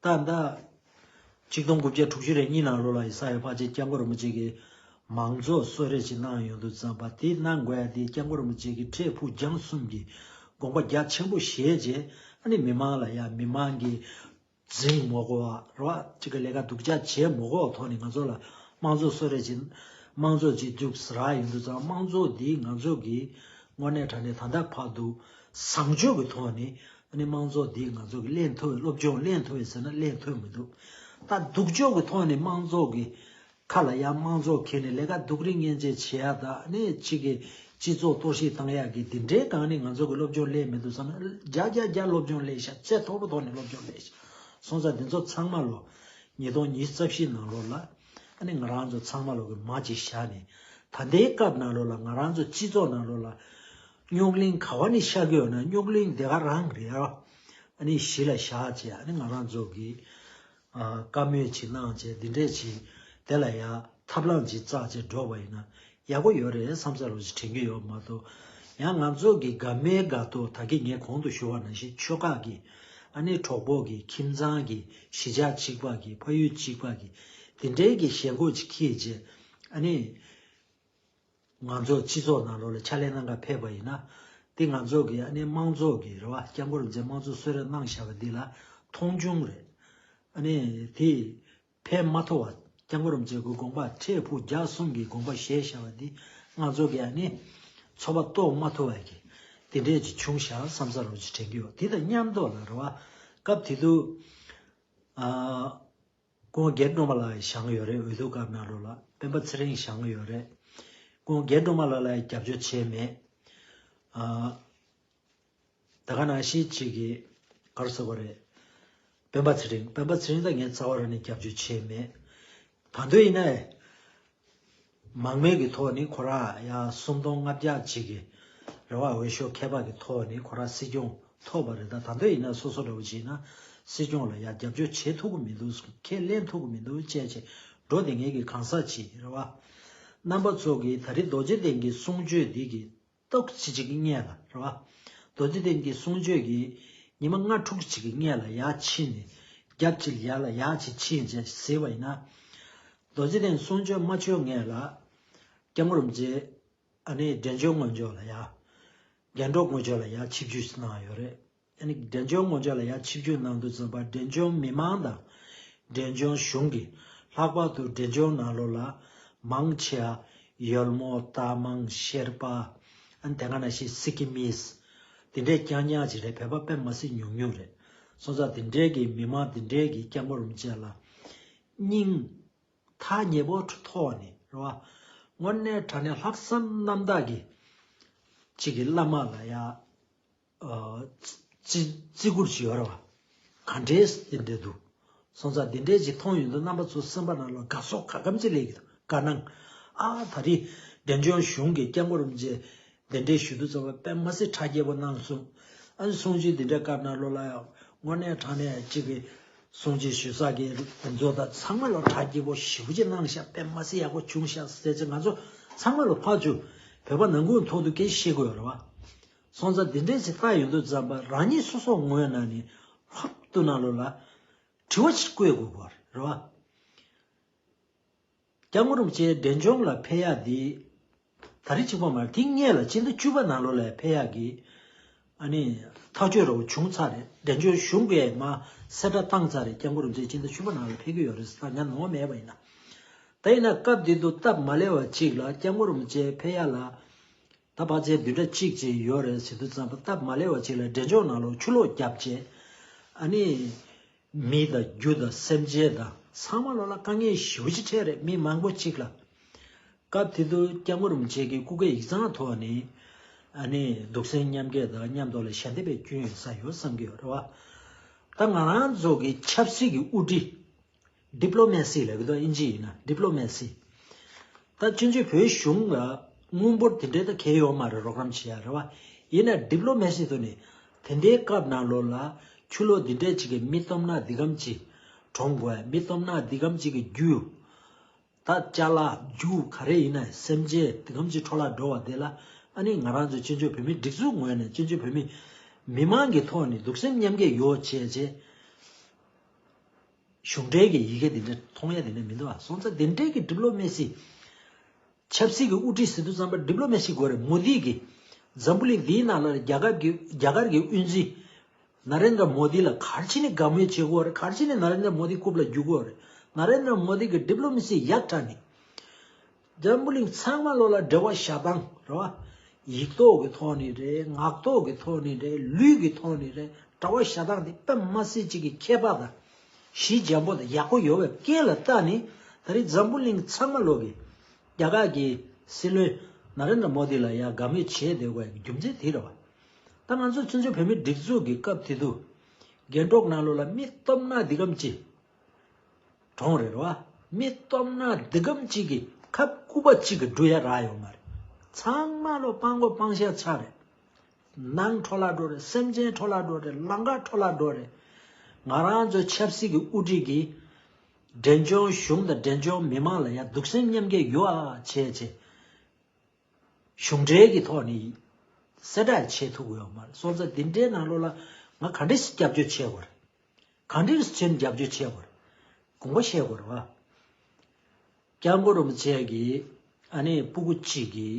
ད་ལྟ་ཆིག་སྟོང་དགུ་བརྒྱ་དྲུག་ཅུ་རེ་གཉིས་ནང་ལོགས་ལ་ཡི་ས་ཡ་ཕལ་ཆེར་སྐྱབས་མགོན་རིན་པོ་ཆེ་གིས་མང་གཙོ་གསོལ་རས་ཅིག་གནང་ཡོང་དུས་ཙམ་པ་དེ་གནང་དགོས་ཡ་དེ་སྐྱབས་མགོན་རིན་པོ་ཆེ་གིས་འཕྲལ་ཕུགས་རྒྱང་གསུམ་གྱི་དགོངས་པ་རྒྱ་ཆེན་པོ་བཞེས་རྗེས་ཨ་ནི་མི་མང་ལ་ཡ་མི་མང་གི་འཛིང་མ་དགོས་པ་རེད་བ། གཅིག་གི་ལས་ཀ་སྡུག་ཅག་བྱེད་མ་དགོས་པ་ཐོག་ནས་ང་ཚོ་ལ་དམངས་གཙོ་གསོལ་རས་ཅིག་དམངས་གཙོ་ཅིག་བཙུགས་རག་ཡོང་དུས་ཙམ་དམངས་གཙོ་འདི་ང་ཚོ་གི་དངོས་གནས་དྲང་གནས་ད་ལྟ་བར་དུ་བཟང་སྤྱོད་ཀྱི་ཐོག་ནས་ཨ་ནི་དམངས་གཙོ་འདི་ང་ཚོ་གི་ལེན་ཐུབ་པའི་སློབ་སྦྱོང་ལེན་ཐུབ་པའི་ཟེར་ན་ལེན་ཐུབ་མི་འདུག་ད་སྡུག་སྦྱོང་གི་ཐོག་ནས་དམངས་གཙོ་གི་ཁ་ལ་ཡ་དམངས་གཙོ་ཁྱེར་ནས་ལས་ཀ་སྡུག་རིགས་ངན་ཅན་བྱེད་ཡ་དང་ཨ་ནི་གཅིག་གི་སྤྱི་ཚོགས་གཏོར་བཤིག་བཏང་ཡ་གི་འདི་འདྲའི་སྒང་ནས་ང་ཚོ་གི་སློབ་སྦྱོང་ལེན་མི་འདུག་བསམ་ན་བརྒྱ་བརྒྱ་བརྒྱ་སློབ་སྦྱོང་ལེན་ཤག་ཚད་མཐོ་པོ་ཐོག་ནས་སློབ་སྦྱོང་ལེན་ཤག་སོང་ཙང་འདི་ཚོ་ཚང་མ་ལོ་ཉིས་སྟོང་ཉི་ཤུ་རྩ་བཞི་ནང་ལོགས་ལ་ཨ་ནི་ང་རང་ཚོ་ཚང་མ་ལོ་གི་མ་ཅིག་བཞག་ནས་ད་ལྟའི་སྐབས་ནང་ལོགས་ལ་ང་རང་ཚོ་སྤྱི་ཚོགས་ནང་ལོགས་ལ་རྙོག་གླེང་ག་བ་ནས་ཤར་གི་ཡོད་ན་རྙོག་གླེང་དེ་ག་རང་རེད་ཨ་ནི་གཞི་ལ་བཞག་བྱས་ཨ་ནི་ང་རང་ཚོ་གི་བཀའ་མོལ་ཅིག་གནང་བྱས་འདི་འདྲས་ཅིག་དེ་ལ་ཡང་ཐབས་ལམ་ཅིག་བཙལ་བྱས་འགྲོ་བ་ཡིན་ན་ཡག་པོ་ཡོད་རེད་བསམ་ས་རུ་ཅིག་དྲན་གྱི་ཡོད་མ་གཏོགས། ཡང་ང་ཚོ་གི་དགའ་མའི་དགའ་ཏོག་ད་གིན་ངས་གོང་དུ་ཞུ་བ་ནང་བཞིན་ཆོལ་ཁ་གི་ཨ་ནི་གྲོགས་པོ་གི་ཁྱིམ་ཚང་གི་གཞིས་ཆགས་གཅིག་པ་གི་ཕ་ཡུལ་གཅིག་པ་གི་འདི་འདྲའི་གི་ཞེན་ཁོག་ཅིག་འཁྱེར་བྱས་ཨ་ནི། ང་ཚོ་སྤྱི་ཚོགས་ནང་ལོགས་ལ་ཕྱག་ལས་གནང་ག་ཕེབས་པ་ཡིན་ན། འདི་ང་ཚོ་གི་ཨ་ནི་དམངས་གཙོ་གི་རེད་བ། སྐྱབས་མགོན་རིན་པོ་ཆེ་དམངས་གཙོ་གསོལ་རས་གནང་བཞག་པ་འདི་ལ་མཐོང་ཆུང་རེད། ཨ་ནི་དེ་ཕན་མ་ཐོགས་པ། སྐྱབས་མགོན་རིན་པོ་ཆེ་གི་དགོངས་པ་འཕྲལ་ཕུགས་རྒྱ་གསུམ་གྱི་དགོངས་པ་བཞེས་བཞག་པ་འདི་ང་ཚོ་གི་ཨ་ནི་ཚོར་བ་རྟོགས་མ་ཐུབ་པ་གི་དེ་འདྲས་ཅིག་བྱུང་བཞག་བསམ་ས་རུ་ཅིག་དྲན་གྱི་ཡོད། དེ་དང་མཉམ་དུ་ལ་རེད་བ། སྐབས་དེ་དུས་ཨ། སྐུ་ངོ་རྒྱལ་སྒྲོལ་མ་ལགས་བཞེངས་ཡོད་རེད། འོས་བསྡུ་སྐབས་ནང་ལོགས་ལ་སྤེན་པ་ཚེ་རིང་བཞེངས་ཡོད་རེད། སྐུ་ངོ་རྒྱལ་སྒྲོལ་མ་ལགས་ལ་རྒྱབ་སྐྱོར་བྱས་མེད། ཨ། ད་ག་ནང་བཞིན་གཅིག་གིས་ག་རེ་ཟེར་དགོས་རེད། སྤེན་པ་ཚེ་རིང་སྤེན་པ་ཚེ་རིང་ད་ངས་རྩ་བ་རང་ནས་རྒྱབ་སྐྱོར་བྱས་མེད། ད་དུང་ཡིན་ནའི། མང་མོས་ཀྱི་ཐོག་ནས་ཁོ་རང་ཡང་སུམ་སྟོང་ལྔ་བརྒྱ་ཅིག་གི་རེ་བ་འོས་ཤོག་ཁྱད་པར་གྱི་ཐོག་ནས་ཁོ་རང་སྲིད་སྐྱོང་ཐོབ་པ་རེད། ད་ད་ལྟ་ཡིན་ན་སོ་སོ་འདྲ་བོ་བྱས་ན་སྲིད་སྐྱོང་ལ་ཡང་རྒྱབ་སྐྱོར་བྱེད་ཐུབ་ཀྱི་མི་འདུག་ཁས་ལེན་ཐུབ་ཀྱི་མི་འདུག་བྱས་བྱས་འགྲོ་དེ་ངེད་ཀྱི་གང་ཟག་ཅིག་རེད་བ། རྣམ་པ་ཚོ་གིས་ད་རེས་རྡོ་རྗེ་གདན་གྱི་གསུང་ཆོས་འདི་གི་ཏོག་ཙམ་ཅིག་གི་སྔོན་ལ་རེད་བ། རྡོ་རྗེ་གདན་གྱི་གསུང་ཆོས་ཀྱི་ཉི་མ་ལྔ་དྲུག་ཅིག་གི་སྔོན་ལ་ཡར་ཕྱིན་ནས་རྒྱབ་ཅིག་ཡར་ལ་ཡར་ཅིག་ཕྱིན་བྱས་གཟིགས་པ་ཡིན་ན། རྡོ་རྗེ་གདན་གསུང་ཆོས་མ་ཆོད་སྔོན་ལ་སྐྱབས་མགོན་རིན་པོ་ཆེ་ཨ་ནི་འབྲས་ལྗོངས་ངོས་ཕྱོགས་ལ་ཡར། རྒྱན་དྲུག་ངོས་ཕྱོགས་ལ་ཡར་ཆིབས་བསྒྱུར་གནང་ཡོད་རེད། ཨ་ནི་འབྲས་ལྗོངས་ངོས་ཕྱོགས་ལ་ཡར་ཆིབས་བསྒྱུར་གནང་དུས་ཙམ་པ་འབྲས་ལྗོངས་མི་མང་དང་འབྲས་ལྗོངས་གཞུང་གིས་ལྷག་པར་དུ་འབྲས་ལྗོངས་ནང་ལོགས་ལ་མང་ཆེ་བ་ཡོལ་མོ་རྟ་མང་ཤེར་པ། ཨ་ནི་དེ་ག་ནང་བཞིན་སི་ཀི་མིས་དེ་འདྲས་རྐྱང་རྐྱང་ཅིག་རེད། བོད་པ་དཔེ་མ་སྲིད་ཉུང་ཉུང་རེད། སོང་ཙང་དེ་འདྲས་ཀྱི་མི་མང་དེ་འདྲས་ཀྱིས་སྐྱབས་མགོན་རིན་པོ་ཆེ་ལ་སྙིང་ཐག་ཉེ་པོ་ཐོག་ནས་རེད་བ། དངོས་གནས་དྲང་གནས་ལྷག་བསམ་རྣམ་དག་གིས་གཅིག་གི་བླ་མ་ལ་ཡ། ཨ། བརྩི་བརྩི་བཀུར་ཞིག་ཡོད་རེད་བ། ག་འདྲས་དེ་འདྲས་འདུག་སོང་ཙང་དེ་འདྲས་ཅིག་མཐོང་ཡོང་དུས་རྣམ་པ་ཚོ་སེམས་པ་ནང་ལ་དགའ་སོགས་ག་གམ་ཅིག་སླེབས་ཀྱི་འདུག་དགའ་སྣང་། ཨ་ད་རེས་འབྲས་ལྗོངས་གཞུང་གིས་སྐྱབས་མགོན་རིན་པོ་ཆེ་གདན་འདྲེན་ཞུ་དུས་ཙམ་པ་དཔེ་མ་སྲིད་གྲ་རྒྱས་པོ་གནང་སོང་། ཨ་ནི་གསུང་ཆོས་འདི་འདྲའི་སྐབས་ནང་ལོགས་ལ་ཡང་དངོས་གནས་དྲང་གནས་གཅིག་གི་གསུང་ཆོས་ཞུ་ས་གི་དེ་ཚོ་དང་ཚང་མ་ལ་གྲ་རྒྱས་པོ་ཞེ་པོ་ཅིག་གནང་ཤག་དཔེ་མ་སྲིད་ཡག་པོ་བྱུང་ཤག་ཟེར་ཅིག་ང་ཚོ་ཚང་མ་ལ་ཕར་ཚུར་བོད་པ་ནང་ཁུལ་ཐོག་ཏུ་སྐད་ཆ་བཤད་དགོས་ཡོད་རེད་བ། སོང་ཙང་འདི་འདྲས་ཅིག་ལྟ་ཡོང་དུས་ཙམ་པ་རང་ཉིད་སོ་སོ་ངོས་ནས་ནི་ལྷག་ཏུ་ནང་ལོགས་ལ་དྲི་བ་ཅིག་བཀོད་དགོས་པ་རེད་བ། སྐྱབས་མགོན་རིན་པོ་ཆེ་འབྲས་ལྗོངས་ལ་ཕེབས་ཡག་འདི་ད་རེས་གཅིག་པོ་མ་རེད། དེ་སྔོན་ལ་ཕྱི་ཟླ་བཅུ་པ་ནང་ལོགས་ལ་ཕེབས་ཡག་གི་ཨ་ནི་ཐག་གཅོད་རོགས་བྱུང་ཚར་རེད། འབྲས་ལྗོངས་གཞུང་གིས་མ་གསལ་བསྒྲགས་བཏང་ཚར་རེད། སྐྱབས་མགོན་རིན་པོ་ཆེ་ཕྱི་ཟླ་བཅུ་པ་ནང་ལ་ཕེབས་ཀྱི་ཡོད་རེད་ཟེར། ད་ང་ནོར་མེད་པ་ཡིན་ན། ད་ཡིན་ན་སྐབས་དེ་དུས་སྟབས་མ་ལེགས་པ་གཅིག་ལ་སྐྱབས་མགོན་རིན་པོ་ཆེ་ཕེབས་ཡག་ལ་ད་ཕལ་ཆེར་བདུན་ཕྲག་གཅིག་ཅིག་ཡོད་རེད་ཟེར་དུས་ཙམ་པ་སྟབས་མ་ལེགས་པ་གཅིག་ལ་འབྲས་ལྗོངས་ནང་ལོགས་ཆུ་ལོག་བརྒྱབ་བྱས་ཨ་ནི། མི་དང་རྒྱུ་དང་སེམས་ཅན་དང་ཚང་མ་ལོགས་ལ་དཀའ་ངལ་ཞེ་པོ་ཅིག་འཕྲད་རེད། མི་མང་པོ་ཅིག་ལ། སྐབས་དེ་དུས་སྐྱབས་མགོན་རིན་པོ་ཆེ་གི་སྐུ་སྐལ་ཡིག་ཚང་ཐོག་ནས་ཨ་ནི་གདུང་སེམས་མཉམ་སྐྱེད་དང་མཉམ་དུ་ལ་ཞལ་འདེབས་པའི་སྐྱོན་ཡོད་ས་ཡོད་བསམ་གྱི་ཡོད་རེད་བ། ད་ང་རང་ཚོ་གི་ཆབ་སྲིད་ཀྱི་དབུ་ཁྲིད། ཌི་པི་ལོ་མེ་སི་ལབ་ཀྱི་འདུག་ཨིན་ཇི་ཡིན་ན་ཌི་པི་ལོ་མེ་སི། ད་སྤྱི་ཟླ་བོད་གཞུང་ལ་དངུལ་འབོར་དེ་འདྲའི་ད་གལ་ཡོད་མ་རེད། རོགས་རམ་བྱེད་ཡ་རེད་བ། ཡིན་ན་ཌི་པི་ལོ་མེ་སི་ཐོག་ནས་དེ་འདྲའི་སྐབས་ནང་ལོགས་ལ་ཆུ་ལོག་འདི་འདྲའི་ཅིག་གི་མི་སྟོབས་ན་འདི་གམ་ཅིག་གྲོངས་དགོས། མི་སྟོབས་ན་འདི་གམ་ཅིག་གི་རྒྱུ། ད་ཅ་ལག་རྒྱུ་ག་རེ་ཡིན་ན་སེམས་ཅན་འདི་གམ་ཅིག་འཕྲོ་བརླག་འགྲོ་བ་དེ་ལ་ཨ་ནི་ང་རང་ཚོ་བཙན་བྱོལ་བོད་མིའི་སྒྲིག་འཛུགས་ངོས་ནས་བཙན་བྱོལ་བོད་མི་མི་མང་གི་ཐོག་ནས་གདུང་སེམས་མཉམ་སྐྱེད་ཡོད་བྱས་བྱས། གཞུང་འབྲེལ་གྱི་ཡི་གེ་འདི་འདྲ་མཐོང་ཡ་འདི་འདྲ་མི་འདུག་ཨ། སོང་ཙང་འདི་འདྲའི་གི་ཌི་པི་ལོ་མེ་སི། ཆབ་སྲིད་ཀྱི་དབུ་ཁྲིད་ཟེར་དུས་ཙམ་པ་ཌི་པི་ལོ་མེ་སི་དགོས་རེད། མོ་དི་གིས་འཛམ་བུ་གླིང་འདིའི་ནང་ལ་རྒྱ་གར་གྱི་རྒྱ་གར་གྱི་དབུ་འཛིན་ན་རེན་དྲ་མོ་དི་ལ་ག་རེ་བྱས་ནས་དགའ་མོས་བྱེད་དགོས་རེད། ག་རེ་བྱས་ནས་ན་རེན་དྲ་མོ་དི་རྐུབ་ལ་རྒྱུག་དགོས་རེད། ན་རེན་དྲ་མོ་དི་གི་ཌི་པི་ལོ་མེ་སི་ཡག་དྲགས་ནས། འཛམ་བུ་གླིང་ཚང་མ་ལོགས་ལ་འབྲེལ་བ་བཞག་སྟངས་རེད་བ། ཡིག་ཐོག་གི་ཐོག་ནས་རེད། ངག་ཐོག་གི་ཐོག་ནས་རེད། ལུས་ཀྱི་ཐོག་ནས་རེད། འབྲེལ་བ་བཞག་སྟངས་དེ་དཔེ་མ་སྲིད་ཅིག་གི་མཁས་པ་དང་གཞི་འགྱངས་པོ་དང་ཡག་པོ་ཡོད་པའི་སྐད་ལ་བལྟས་ནས་ད་རེས་འཛམ་བུ་གླིང་ཚང་མ་ལོགས་ཀྱི་རྒྱ་གར་གྱི་སྲིད་བློན་ན་རེན་དྲ་མོ་དི་ལ་ཡ་དགའ་མོས་བྱས་བསྡད་དགོས་ཡ་གི་རྒྱུ་མཚན་དེ་རེད་བ། ད་ང་ཚོ་བཙན་བྱོལ་བོད་མིའི་སྒྲིག་འཛུགས་ཀྱི་སྐབས་དེ་དུས་རྒྱན་དྲུག་ནང་ལོགས་ལ་མི་སྟོབས་ན་འདི་གམ་ཅིག་གྲོངས་རེད་བ། མི་སྟོབས་ན་འདི་གམ་གཅིག་གི་ཁབ་སྐུད་པ་གཅིག་གི་འགྲོ་ཡ་རག་ཡོད་མ་རེད། ཚང་མ་ལོ་སྤང་མགོ་སྤང་ཤ་ཆགས་རེད། ནང་འཕྲོ་བརླག་འགྲོ་རེད། སེམས་ཅན་འཕྲོ་བརླག་འགྲོ་རེད། ལམ་ཁ་འཕྲོ་བརླག་འགྲོ་རེད། ང་རང་ཚོ་ཆབ་སྲིད་ཀྱི་དབུ་ཁྲིད་ཀྱིས་འབྲས་ལྗོངས་གཞུང་དང་འབྲས་ལྗོངས་མི་མང་ལ་ཡ་གདུང་སེམས་མཉམ་སྐྱེད་ཡོད་ཨ་བྱས་བྱས། གཞུང་འབྲེལ་གྱི་ཐོག་ནས་གསལ་བསྒྲགས་བྱེད་ཐུབ་ཀྱི་ཡོད་མ་རེད། སོང་ཙང་འདི་འདྲའི་ནང་ལོགས་ལ་ང་ག་འདྲས་སེ་སྐྱབས་བཅོལ་བྱེད་དགོས་རེད། ག་འདྲས་སེ་ཕྱིན་རྒྱབ་སྐྱོར་བྱེད་དགོས་རེད། དགོངས་པ་བཞེས་དགོས་རེད་བ། སྐྱབས་མགོན་རིན་པོ་ཆེ་གིས་ཨ་ནི་སྤུ་གུ་གཅིག་གི་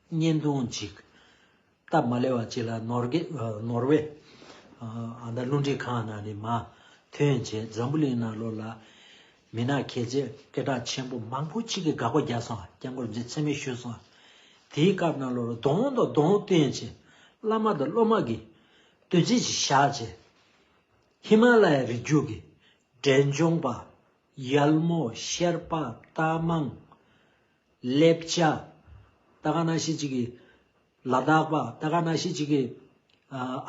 བརྙན་ཐུང་གཅིག་སྟབས་མ་ལེགས་པ་གཅིག་ལ་ནོར་གེ་ནོར་ཝེ་ཨ་ད་རླུང་འཕྲིན་ཁང་ནང་ནས་མར་ཐོན་བྱས་འཛམ་བུ་གླིང་ནང་ལོགས་ལ་མི་ནག་གལ་ཆེ་སྐད་གྲགས་ཆེན་པོ་མང་པོ་གཅིག་གིས་དགག་པ་རྒྱག་སོང་། སྐྱབས་མགོན་རིན་པོ་ཆེ་མཚན་སྨད་ཞུས་སོང་། དེའི་སྐབས་ནང་ལོགས་ལ་གདོང་དང་གདོང་བསྟན་བྱས་བླ་མ་དང་སློབ་མ་གིས་དོན་ཆེན་ཞིག་བཞག་བྱས། ཧི་མ་ལ་ཡའི་རི་རྒྱུད་ཀྱི་འབྲས་ལྗོངས་པ། ཡལ་མོ། ཤེར་པ། རྟ་མང་། ལེབ་ཅ། ད་ག་ནང་བཞིན་ཅིག་གི་ལ་དྭགས་པ། ད་ག་ནང་བཞིན་ཅིག་གི་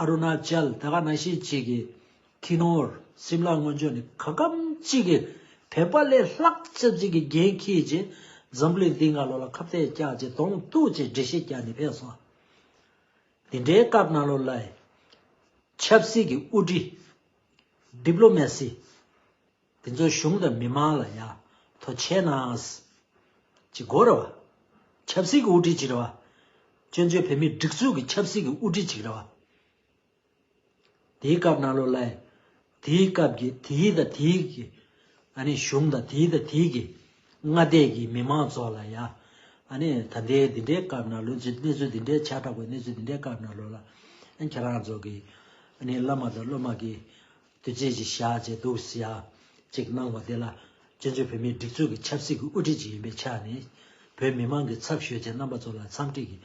ཨ་རུ་ན་ཅལ། ད་ག་ནང་བཞིན་ཅིག་གི་ཁི་ནོར། སིམ་ལ་སྔོན་ཕྱོགས་ནས་ག་གམ་ཅིག་གི་བོད་པ་ལས་ལྷག་ཙམ་ཅིག་གི་འགན་འཁྱེར་བྱས་འཛམ་གླིང་འདིའི་ནང་ལོགས་ལ་ཁ་གཏད་བཅག་བྱས་གདོང་གཏུག་བྱས་འགྲེལ་བཤད་རྒྱག་ནས་ཕེབས་སོང་། དེ་འདྲའི་སྐབས་ནང་ལོགས་ལ་ཆབ་སྲིད་ཀྱི་དབུ་ཁྲིད། ཌི་པི་ལོ་མེ་སི། དེ་ཚོ་གཞུང་དང་མི་མང་ལ་ཡ་ཐུགས་རྗེ་གནང་། ཅིག་དགོས་རེད་བ། ཆབ་སྲིད་ཀྱི་དབུ་ཁྲིད་ཅིག་རེད་བ། བཙན་བྱོལ་བོད་མིའི་སྒྲིག་འཛུགས་ཀྱི་ཆབ་སྲིད་ཀྱི་དབུ་ཁྲིད་ཅིག་རེད་བ། དེའི་སྐབས་ནང་ལོགས་ལ། དེའི་སྐབས་ཀྱི་དེའི་དང་དེའི་གི། ཨ་ནི་གཞུང་དང་དེའི་དང་དེའི་གི། མངའ་སྡེ་གི་མི་མང་ཚོ་ལ་ཡ། ཨ་ནི་ད་ལྟའི་འདི་འདྲའི་སྐབས་ནང་ལོགས་གནས་ཚུལ་འདི་འདྲའི་ཆགས་དྲགས་པའི་གནས་ཚུལ་འདི་འདྲའི་སྐབས་ནང་ལོགས་ལ། ཨ་ཁྱེད་རང་ཚོ་གི། ཨ་ནི་བླ་མ་དང་སློབ་མ་གི། དུས་ཚོད་ཅིག་བཞག་བྱས་འདུག་ཟེར་ཡ་ཅིག་གནང་བ་དེ་ལ། བཙན་བྱོལ་བོད་མིའི་སྒྲིག་འཛུགས་ཀྱི་ཆབ་སྲིད་ཀྱི་དབུ་ཁྲིད་ཅིག་ཡིན་པའི་ཆ་ནས། བོད་མི་མང་གི་ཚབ་ཞུས་བྱས་རྣམ་པ་ཚོ་ལ་འཚམས་འདྲི་གི་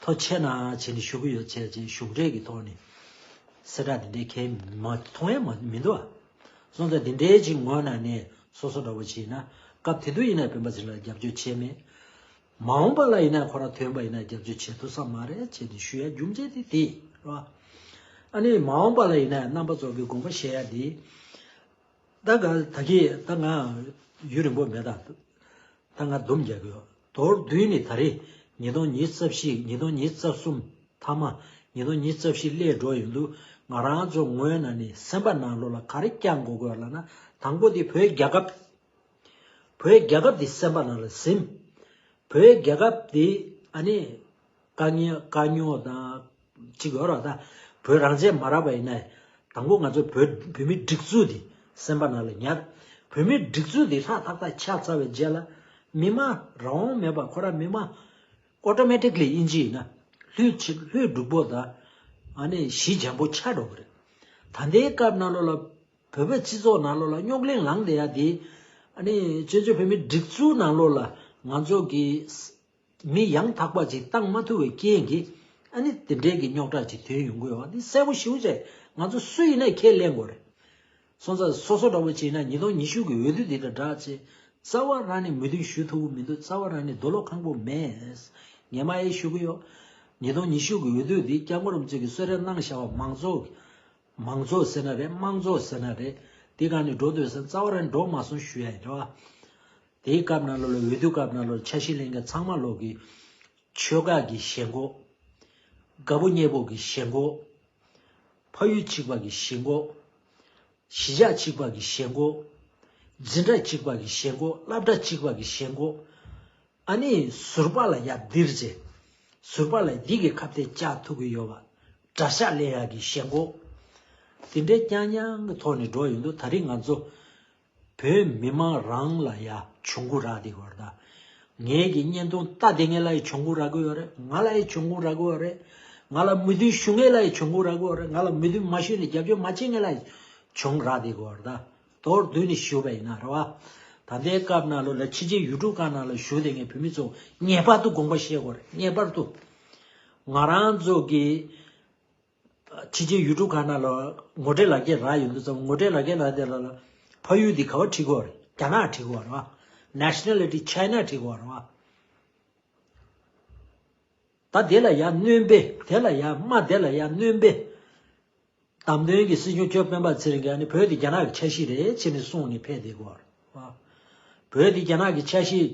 ཐུགས་རྗེ་ཆེ་གནང་བྱས་ནས་ཞུ་གི་ཡོད་བྱས་བྱས་གཞུང་འབྲེལ་གྱི་ཐོག་ནས་གསལ་བསྒྲགས་འདི་འདྲའི་གང་ཡང་མཐོང་ཡ་མ་མི་འདུག་ཨ། སོང་ཙང་འདི་འདྲའི་ཅིག་ངོས་ནས་ནས་སོ་སོ་འདྲ་བོ་ཅིག་ཡིན་ན། སྐབས་དེ་དུས་ཡིན་ན་སྤེན་པ་ཚེ་རིང་ལ་རྒྱབ་སྐྱོར་བྱས་མེད། མ་འོངས་པ་ལ་ཡིན་ན་ཁོ་རང་ཐོན་པ་ཡིན་ན་རྒྱབ་སྐྱོར་བྱེད་ཐུབ་ས་མ་རེད་བྱས་ཏེ་ཞུ་ཡ་རྒྱུ་མཚན་དེ་དེ་རེད་བ། ཨ་ནི་མ་འོངས་པ་ལ་ཡིན་ན་རྣམ་པ་ཚོ་གི་དགོངས་པ་བཞེས་ཡ་དེ། ད་ག་ད་གི་ད་ང་ཡུན་རིང་པོ་མེད་ད། ད་ང་འདུམ་རྒྱག་གི་ཡོད། མདོར་བསྡུས་ནས་ད་རེས་ཉིས་སྟོང་ཉི་ཤུ་རྩ་བཞི་ཉིས་སྟོང་ཉི་ཤུ་རྩ་གསུམ་མཐའ་མ། ཉིས་སྟོང་ཉི་ཤུ་རྩ་བཞི་སླེབས་འགྲོ་ཡོང་དུས་ང་རང་ཚོ་ངོས་ནས་ནི་སེམས་པ་ནང་ལོགས་ལ་ག་རེ་བསྐྱང་དགོས་དགོས་ལབ་ན། དང་པོ་དེ་བོད་རྒྱལ་ཁབ། བོད་རྒྱལ་ཁབ་དེ་སེམས་པ་ནང་ལ་ཟིན། བོད་རྒྱལ་ཁབ་དེ་ཨ་ནི་དཀའ་ངལ་དཀའ་རྙོག་དང་གཅིག་ཡོད་ར། ད་བོད་རང་བཙན་མ་རག་པ་ཡིན་ན་དང་པོ་ང་ཚོ་བོད་བོད་མིའི་སྒྲིག་འཛུགས་དེ་སེམས་པ་ནང་ལ་ཉར། བོད་མིའི་སྒྲིག་འཛུགས་དེ་ཧྲག་ཐག་ཐག་ཆགས་ཚར་བའི་རྗེས་ལ་མི་མང་རང་དབང་མེད་པ་ཁོ་རང་མི་མང་ཨོ་ཊོ་མེ་ཊིག་ལི་ཨིན་ཇི་ཡིན་ན་ལྷོད་ཆེ་ལྷོད་འགྲོ་གི་རེད། ད་ཨ་ནི་ཞི་འཇམ་པོ་ཆགས་འགྲོ་གི་རེད། ད་ལྟའི་སྐབས་ནང་ལོགས་ལ་བོད་པའི་སྤྱི་ཚོགས་ནང་ལོགས་ལ་རྙོག་གླེང་ལངས་བསྡད་ཡ་དེ། ཨ་ནི་བཙན་བྱོལ་བོད་མིའི་སྒྲིག་འཛུགས་ནང་ལོགས་ལ་ང་ཚོ་གི་མི་ཡང་དག་པ་ཅིག་བཏང་མ་ཐུབ་པའི་རྐྱེན་གྱིས་ཨ་ནི་དེ་འདྲའི་གི་རྙོག་དྲ་ཅིག་ཐོན་ཡོང་གི་ཡོད་པ་འདི་གསལ་པོ་ཞེ་པོ་ཅིག་ང་ཚོ་སུ་ཡིན་ནའི་ཁས་ལེན་དགོས་རེད། སོང་ཙང་སོ་སོ་འདྲ་བོ་ཅིག་ཡིན་ན་ཉིས་སྟོང་ཉི་ཤུ་གི་འོས་བསྡུ་འདི་དང་སྦྲགས་ཅིག་རྩ་བ་རང་ནས་མོས་མཐུན་ཞུ་ཐུབ་ཀྱི་མི་འདུག་རྩ་བ་རང་ནས་རྡོ་ལོག་ཁང་པོ་མེད། ངས་མ་ཡེ་ཞུ་གི་ཡོད། ཉིས་སྟོང་ཉི་ཤུ་གི་འོས་བསྡུ་འདི་སྐྱབས་མགོན་རིན་པོ་ཆེ་གིས་གསོལ་རས་གནང་བཞག་པ་མང་གཙོ། མང་གཙོ་ཟེར་ན་རེད། དམངས་གཙོ་ཟེར་ན་རེད། འདི་ག་ནས་འགྲོ་འདོད་ཟེར་རྩ་བ་རང་འགྲོ་མ་སོང་ཞུ་ཡ་ཡིན་རེད་བ། དེའི་སྐབས་ནང་ལོགས་ལ་འོས་བསྡུ་སྐབས་ནང་ལོགས་ལ་འཆར་གཞི་ལེན་མཁན་ཚང་མ་ལོག་གི། ཆོལ་ཁ་གི་ཞེན་ཁོག་དགའ་པོ་མཉེས་པོ་གི་ཞེན་ཁོག་ཕ་ཡུལ་གཅིག་པ་གི་ཞེན་ཁོག་གཞིས་ཆགས་གཅིག་པ་གི་ཞེན་ཁོག་འཛིན་གྲྭ་གཅིག་པ་གི་ཞེན་ཁོག་སློབ་གྲྭ་གཅིག་པ་གི་ཞེན་ཁོག་ཨ་ནི་ཟུར་པ་ལ་ཡར་ལྡིར་བྱས། ཟུར་པ་ལ་འདི་གི་ཁ་གཏད་བཅག་ཐུབ་ཀྱི་ཡོད་པ། གྲྭ་ཤག་ལེན་ཡག་གི་ཞེན་ཁོག་དེ་འདྲའི་རྐྱང་རྐྱང་གི་ཐོག་ནས་འགྲོ་ཡོང་དུས་ད་རིང་ང་ཚོ་བོད་མི་མང་རང་ལ་ཡ་གྱོང་གུན་རག་བསྡད་ཡོད་རེད་ད། ངེད་ཀྱི་བརྙན་ཐུང་ལྟ་བསྡད་མཁན་ལ་ཡ་གྱོང་གུན་རག་གི་ཡོད་རེད། ང་ལ་ཡ་གྱོང་གུན་རག་གི་ཡོད་རེད། ང་ལ་མོས་མཐུན་ཞུ་མཁན་ལ་ཡ་གྱོང་གུན་རག་གི་ཡོད་རེད། ང་ལ་མོས་མཐུན་མ་ཞུས་ནས་རྒྱབ་སྐྱོར་མ་བྱེད་མཁན་ལ་ཡ་གྱོང་རག་བསྡད་ཡོད་རེད་ད། མདོར་བསྡུས་ནས་ཞུས་པ་ཡིན་ན་རེད་བ། ད་ལྟའི་སྐབས་ནང་ལོགས་ལ་ཕྱི་རྒྱལ་ཡུལ་གྲུ་ཁག་ནང་ལ་བཞུགས་བསྡད་མཁན་བོད་མི་ཚོ་ངེས་པར་དུ་དགོངས་པ་བཞེས་དགོས་རེད། ངེས་པར་དུ། ང་རང་ཚོ་གི་ཕྱི་རྒྱལ་ཡུལ་གྲུ་ཁག་ནང་ལ་ངོ་སྤྲོད་ལག་འཁྱེར་རག་ཡོང་དུས་ཙམ་ངོ་སྤྲོད་ལག་འཁྱེར་ལག་དེ་ལ་ལ་ཕ་ཡུལ་འདི་ག་བ་བྲིས་དགོས་རེད། རྒྱ་ནག་བྲིས་དགོས་རེད་བ། Nationality China བྲིས་དགོས་རེད་བ། ད་དེ་ལ་ཡ་སྣོན་པས་དེ་ལ་ཡ་དམའ་དེ་ལ་ཡ་སྣོན་པས། བདམས་ཐོན་གྱི་སྲིད་སྐྱོང་མཆོག་སྤེན་པ་ཚེ་རིང་གིས་ཨ་ནི་བོད་དེ་རྒྱ་ནག་གི་ཆ་ཤས་རེད་ཅེས་ནས་གསུངས་ནས་ཕེབས་བསྡད་ཀྱི་ཡོད་རེད་བ། བོད་དེ་རྒྱ་ནག་གི་ཆ་ཤས།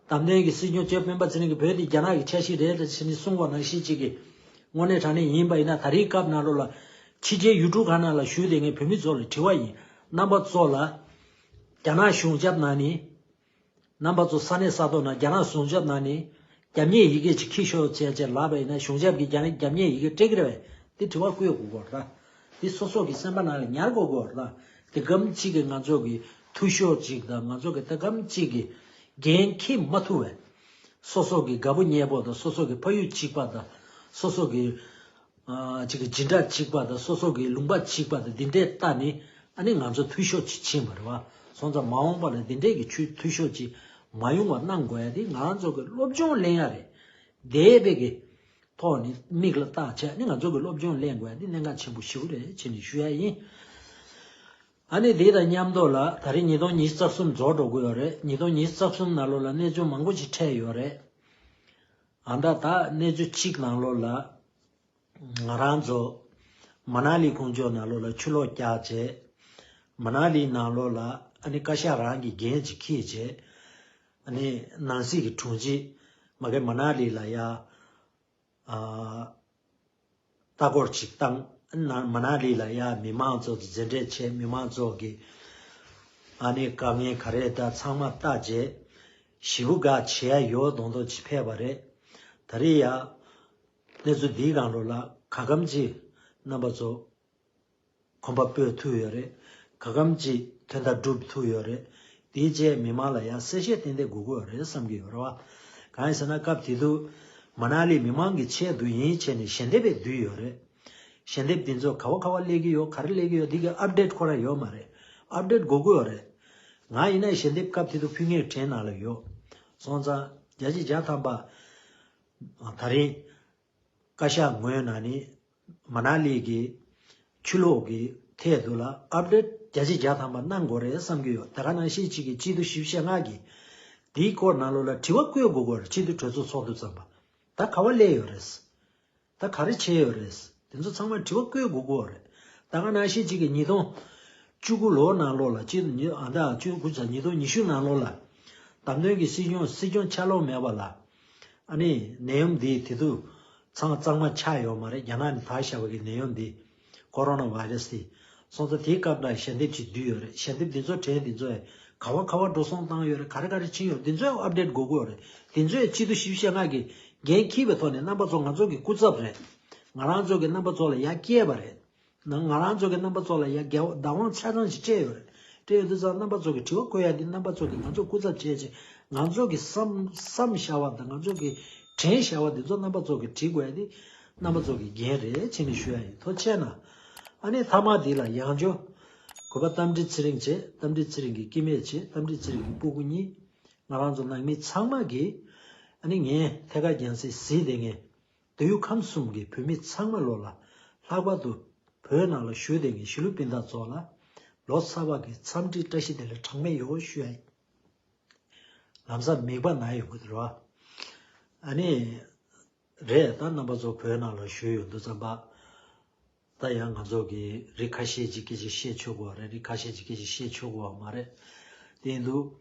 བདམས་ཐོན་གྱི་སྲིད་སྐྱོང་མཆོག་སྤེན་པ་ཚེ་རིང་གིས་བོད་དེ་རྒྱ་ནག་གི་ཆ་ཤས་རེད་ཅེས་ནས་གསུངས་པ་ནང་བཞིན་ཅིག་གི། དངོས་གནས་དྲང་གནས་ཡིན་པ་ཡིན་ན་ད་རེས་སྐབས་ནང་ལོགས་ལ་ཕྱི་རྒྱལ་ཡུལ་གྲུ་ཁག་ནང་ལ་བཞུགས་བསྡད་མཁན་བོད་མི་ཚོ་ལ་དྲི་བ་ཡིན། རྣམ་པ་ཚོ་ལ་རྒྱ་ནག་གཞུང་ཞབས་ནང་ནས། རྣམ་པ་ཚོ་ས་གནས་ས་ཐོག་ནང་རྒྱ་ནག་གཞུང་ཞབས་ནང་ནས་རྒྱབ་གཉེར་ཡི་གེ་ཅིག་འཁྱེར་ཤོག་ཅེས་ཅེས་ལབ་པ་ཡིན་ན་གཞུང་ཞབས་ཀྱིས་རྒྱ་ནག་རྒྱབ་གཉེར་ཡི་གེ་སྤྲད་ཀྱི་རེད་པས། དེ་དྲི་བ་བཀོད་དགོས་ཀྱི་རེད། དེ་སོ་སོ་གི་སེམས་པ་ནང་ལ་ཉར་དགོས་ཀྱི་རེད། དེ་གམ་གཅིག་གི་ང་ཚོ་གི་འཐུས་ཤོར་ཅིག་དང་ང་ཚོ་གི་ད་གམ་གཅིག་གི་འགན་འཁྱེར་མ་ཐུབ་པས། སོ་སོ་གི་དགའ་པོ་མཉེས་པོ་དང་སོ་སོ་གི་ཕ་ཡུལ་གཅིག་པ་དང་སོ་སོ་གི་ཨ་ཅིག་གི་སྦྱིན་བདག་གཅིག་པ་དང་སོ་སོ་གི་ལུང་པ་གཅིག་པ་དང་འདི་འདྲས་ལྟ་ནི་ཨ་ནི་ང་ཚོ་འཐུས་ཤོར་ཅིག་ཕྱིན་པ་རེད་བ། སོང་ཙང་མ་འོངས་པ་ལ་འདི་འདྲས་ཀྱི་ཆུ་འཐུས་ཤོར་ཅིག་མ་ཡོང་བ་གནང་དགོས་ཡ་དེ་ང་ཚོ་གི་སློབ་སྦྱོང་ལེན་ཡ་རེད། འདས་པའི་གི་ཐོག་ནས་མིག་ལ་བལྟ་བྱས་ནི་ང་ཚོ་གི་སློབ་སྦྱོང་ལེན་དགོས་ཡ་དེ་གནད་འགག་ཆེན་པོ་ཞིག་རེད་ཅེས་ནས་ཞུ་ཡ་ཡིན། ཨ་ནི་དེ་དང་མཉམ་དུ་ལ་ད་རེས་ཉིས་སྟོང་ཉི་ཤུ་རྩ་གསུམ་རྫོགས་འགྲོ་གི་ཡོད་རེད། ཉིས་སྟོང་ཉི་ཤུ་རྩ་གསུམ་ནང་ལོགས་ལ་གནས་ཚུལ་མང་པོ་ཞིག་འཕྲད་ཡོད་རེད། ཨ་ད་ད་གནས་ཚུལ་གཅིག་ནང་ལོགས་ལ། ང་རང་ཚོ་མ་ན་ལི་ཁོང་ཚོ་ནང་ལོགས་ལ་ཆུ་ལོག་རྒྱག་བྱས། མ་ན་ལི་ནང་ལོགས་ལ་ཨ་ནི་བཀའ་ཤག་རང་གི་འགན་ཅིག་འཁྱེར་བྱས། ཨ་ནི་ནང་སྲིད་ཀྱི་དྲུང་ཆེ་མ་གི་མ་ན་ལི་ལ་ཡ། ཨ། ལྟ་སྐོར་ཅིག་བཏང་། ན་མ་ན་ལི་ལ་ཡ་མི་མང་ཚོ་གི་མཛད་འཕྲིན་བྱས། མི་མང་ཚོ་གི་ཨ་ནི་དཀའ་ངལ་ག་རེ་ད་ཚང་མ་བལྟ་བྱས། ཞེ་པོ་དགའ་བྱེད་ཡ་ཡོད་མདོག་མདོག་ཅིག་ཕེབས་པ་རེད། ད་རེས་ཡ་གནས་ཚུལ་འདིའི་སྒང་ལོགས་ལ་ག་གམ་ཅིག་རྣམ་པ་ཚོ་གོམ་པ་སྤོས་ཐུབ་ཡོད་རེད། ག་གམ་ཅིག་དོན་དག་སྒྲུབ་ཐུབ་ཡོད་རེད། དེའི་རྗེས་མི་མང་ལ་ཡང་གསལ་བཤད་ཏན་ཏན་དགོས་ཀྱི་ཡོད་རེད་བསམ་གྱི་ཡོད་རེད་བ། གང་ཡིན་ཟེར་ན་སྐབས་དེ་དུས་མ་ན་ལི་མི་མང་གི་ཆེད་དུ་ཡིན་བྱས་ནས་ཞལ་འདེབས་བསྡུས་ཡོད་རེད། ཞལ་འདེབས་འདི་ཚོ་ག་བ་ག་བ་སླེབས་ཀྱི་ཡོད་ག་རེ་སླེབས་ཀྱི་ཡོད་འདི་གི་ཨབ་ཌེཊ་ཁོ་རང་ཡོད་མ་རེད། ཨབ་ཌེཊ་དགོས་ཀྱི་ཡོད་རེད། ང་ཡིན་ན་ཞལ་འདེབས་སྐབས་དེ་དུས་ཕུལ་མཁན་དྲན་ནང་ལ་ཡོད། སོང་ཙང་བརྒྱ་ཆ་བརྒྱ་ཐམ་པ་ད་རིང་བཀའ་ཤག་ངོས་ནས་ནི་མ་ན་ལི་གི་ཆུ་ལོག་གི་ཐད་དུ་ལ་ཨབ་ཌེཊ་བརྒྱ་ཆ་བརྒྱ་ཐམ་པ་གནང་དགོས་རེད་བསམ་གྱི་ཡོད། ད་ག་ནང་བཞིན་གཅིག་གི་སྤྱི་ཟླ་བཞི་བཅུ་ཞེ་ལྔ་གི་དེའི་སྐོར་ནང་ལོགས་ལ་དྲི་བ་བཀོད་དགོས་དགོས་རེད། སྤྱི་འཐུས་གྲོས་ཚོགས་ཚོགས་འདུ་ཙམ་པ་ད་ག་བ་སླེབས་ཡོད་རེད། ད་ག་རེ་བྱས་ཡོད་རེད། དེ་ཚོ་ཚང་མ་དྲི་བ་བཀོད་དགོས་ཀྱི་ཡོད་རེད། ད་ག་ནང་བཞིན་གཅིག་གི་ཉིས་སྟོང་བཅུ་དགུ་ལོ་ནང་ལོགས་ལ་སྤྱི་ཉི་ཨ་ད་བཅུ་དགུ་ཙམ་ཉིས་སྟོང་ཉི་ཤུ་ནང་ལོགས་ལ་བདམས་ཐོན་གྱི་སྲིད་སྐྱོང་སྲིད་སྐྱོང་ཆ་ལོག་མེད་པ་ལ་ཨ་ནི་ནད་ཡམས་འདི་དེ་དུས་ཚང་གཙང་མ་ཆགས་ཡོད་མ་རེད། རྒྱ་ནག་ནས་དར་བཞག་པ་གི་ནད་ཡམས་འདི་ཀོ་རོ་ན་བྷའི་རེ་སི་དེ། སོང་ཙང་དེའི་སྐབས་ལ་ཞལ་འདེབས་ཅིག་བསྡུས་ཡོད་རེད། ཞལ་འདེབས་འདི་ཚོ་དྲན་འདི་ཚོ་ག་བ་ག་བ་འགྲོ་སོང་བཏང་ཡོད་རེད། ག་རེ་ག་རེ་ཕྱིན་ཡོད་འདི་ཚོ་ཨབ་ཌེཊ་དགོས་ཀྱི་ཡོད་རེད། འདི་ཚོ་སྤྱི་འཐུས་བཞི་བཅུ་ཞེ་ལྔ་གིས་འགན་འཁྱེར་བའི་ཐོག་ནས་རྣམ་པ་ཚོ་ང་ཚོ་གི་སྐུ་ཚབ་རེད། ང་རང་ཚོ་གི་རྣམ་པ་ཚོ་ལ་ཡར་སྐྱེལ་བ་རེད། ང་ང་རང་ཚོ་གི་རྣམ་པ་ཚོ་ལ་ཡར་རྒྱལ་བ་བདག་དབང་ཆ་ཚང་ཞིག་སྤྲད་ཡོད་རེད། སྤྲད་ཡོད་དུས་ཙང་རྣམ་པ་ཚོ་གི་དྲི་བ་བཀོད་ཡ་འདི་རྣམ་པ་ཚོ་གི་ང་ཚོ་སྐུ་ཚབ་བྱས་ཅིག་ང་ཚོ་གི་བསམ་བསམ་བྱ་བ་དང་ང་ཚོ་གི་དྲན་བྱ་བ་འདི་ཚོ་རྣམ་པ་ཚོ་གི་འབྲི་དགོས་ཡ་འདི་རྣམ་པ་ཚོ་གི་འགན་རེད་བྱས་ནས་ཞུ་ཡ་ཡིན། ཐུགས་རྗེ་གནང་། ཨ་ནི་མཐའ་མ་འདི་ལ་ཡང་བསྐྱར་གུས་པ་རྟ་མགྲིན་ཚེ་རིང་བྱས། རྟ་མགྲིན་ཚེ་རིང་གི་སྐྱེ་དམན་བྱས། རྟ་མགྲིན་ཚེ་རིང་གི་སྤུ་གུ་གཉིས། ང་རང་ཚོ་ནང་མི་ཚང་མ་གིས་ཨ་ནི་ངས་ཐད་ཀར་རྒྱང་སྲིང་གཟིགས་བསྡད་མཁན་མདོ་དབུས་ཁམས་གསུམ་གྱི་བོད་མི་ཚང་མ་ལོ་ལ་ལྷག་པར་དུ་བོད་ནང་ལ་བཞུགས་བསྡད་མཁན་གཞིས་ལུས་སྤུན་ཟླ་ཚོ་ལ་ལོ་གསར་པ་གི་འཚམས་འདྲི་བཀྲ་ཤིས་བདེ་ལེགས་གྲངས་མེད་ཡོད་ཞུ་ཡ་ཡིན། ལམ་སང་མིག་པ་ན་ཡོང་གི་འདུག་ར། ཨ་ནི། རེད། ད་རྣམ་པ་ཚོ་བོད་ནང་ལ་བཞུགས་ཡོང་དུས་ཙམ་པ། ད་ཡང་ང་ཚོ་གི་རིགས་ཁ་ཤས་ཅིག་སྐད་ཆ་བཤད་ཆོག་གི་ཡོད་རེད། རིགས་ཁ་ཤས་ཅིག་སྐད་ཆ་བཤད་ཆོག་གི་ཡོད་མ་རེད། དེ་ཡིན་དུས།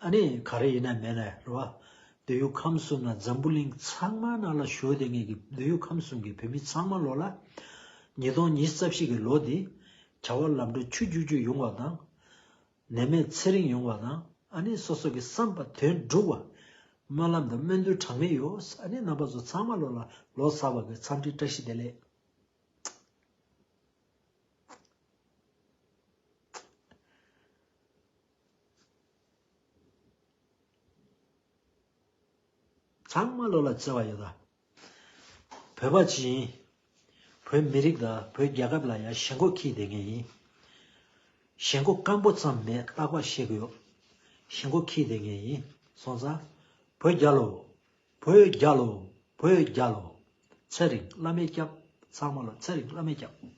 ཨ་ནི་ག་རེ་ཡིན་ན་མེད་ན་རེད་བ། མདོ་དབུས་ཁམས་གསུམ་ན་འཛམ་བུ་གླིང་ཚང་མ་ནང་ལ་བཞུགས་བསྡད་མཁན་གྱི་མདོ་དབུས་ཁམས་གསུམ་གྱི་བོད་མི་ཚང་མ་ལོ་ལ། ཉིས་སྟོང་ཉི་ཤུ་རྩ་བཞི་གི་ལོ་འདི་བྱ་བ་ལམ་འགྲོ་ཆུ་རྒྱུག་རྒྱུག་ཡོང་བ་དང་། ནད་མེད་ཚེ་རིང་ཡོང་བ་དང་། ཨ་ནི་སོ་སོ་གི་བསམ་པ་དོན་འགྲུབ་པ། སྨོན་ལམ་དང་སྨོན་འདུན་གྲངས་མེད་ཡོད། ཨ་ནི་རྣམ་པ་ཚོ་ཚང་མ་ལོ་ལ་ལོ་གསར་པ་གི་འཚམས་འདྲི་བཀྲ་ཤིས་བདེ་ལེགས། ཚང་མ་ལོ་ལ་བརྩེ་བ་ཡོད་ད། བོད་པ་ཅིག་ཡིན། བོད་མི་རིགས་དང་བོད་རྒྱལ་ཁབ་ལ་ཡང་ཞེན་ཁོག་འཁྱེར་བསྡད་མཁན་ཡིན། ཞེན་ཁོག་སྐམ་པོ་ཙམ་མེད། རྟག་པར་བཤད་ཀྱི་ཡོད། ཞེན་ཁོག་འཁྱེར་བསྡད་མཁན་ཡིན། སོང་ཙང་། བོད་རྒྱལ་ལོ། བོད་རྒྱལ་ལོ། བོད་རྒྱལ་ལོ། ཚེ་རིང་བླ་མས་སྐྱབས། ཚང་མ་ལ་ཚེ་རིང་བླ་མས་སྐྱབས།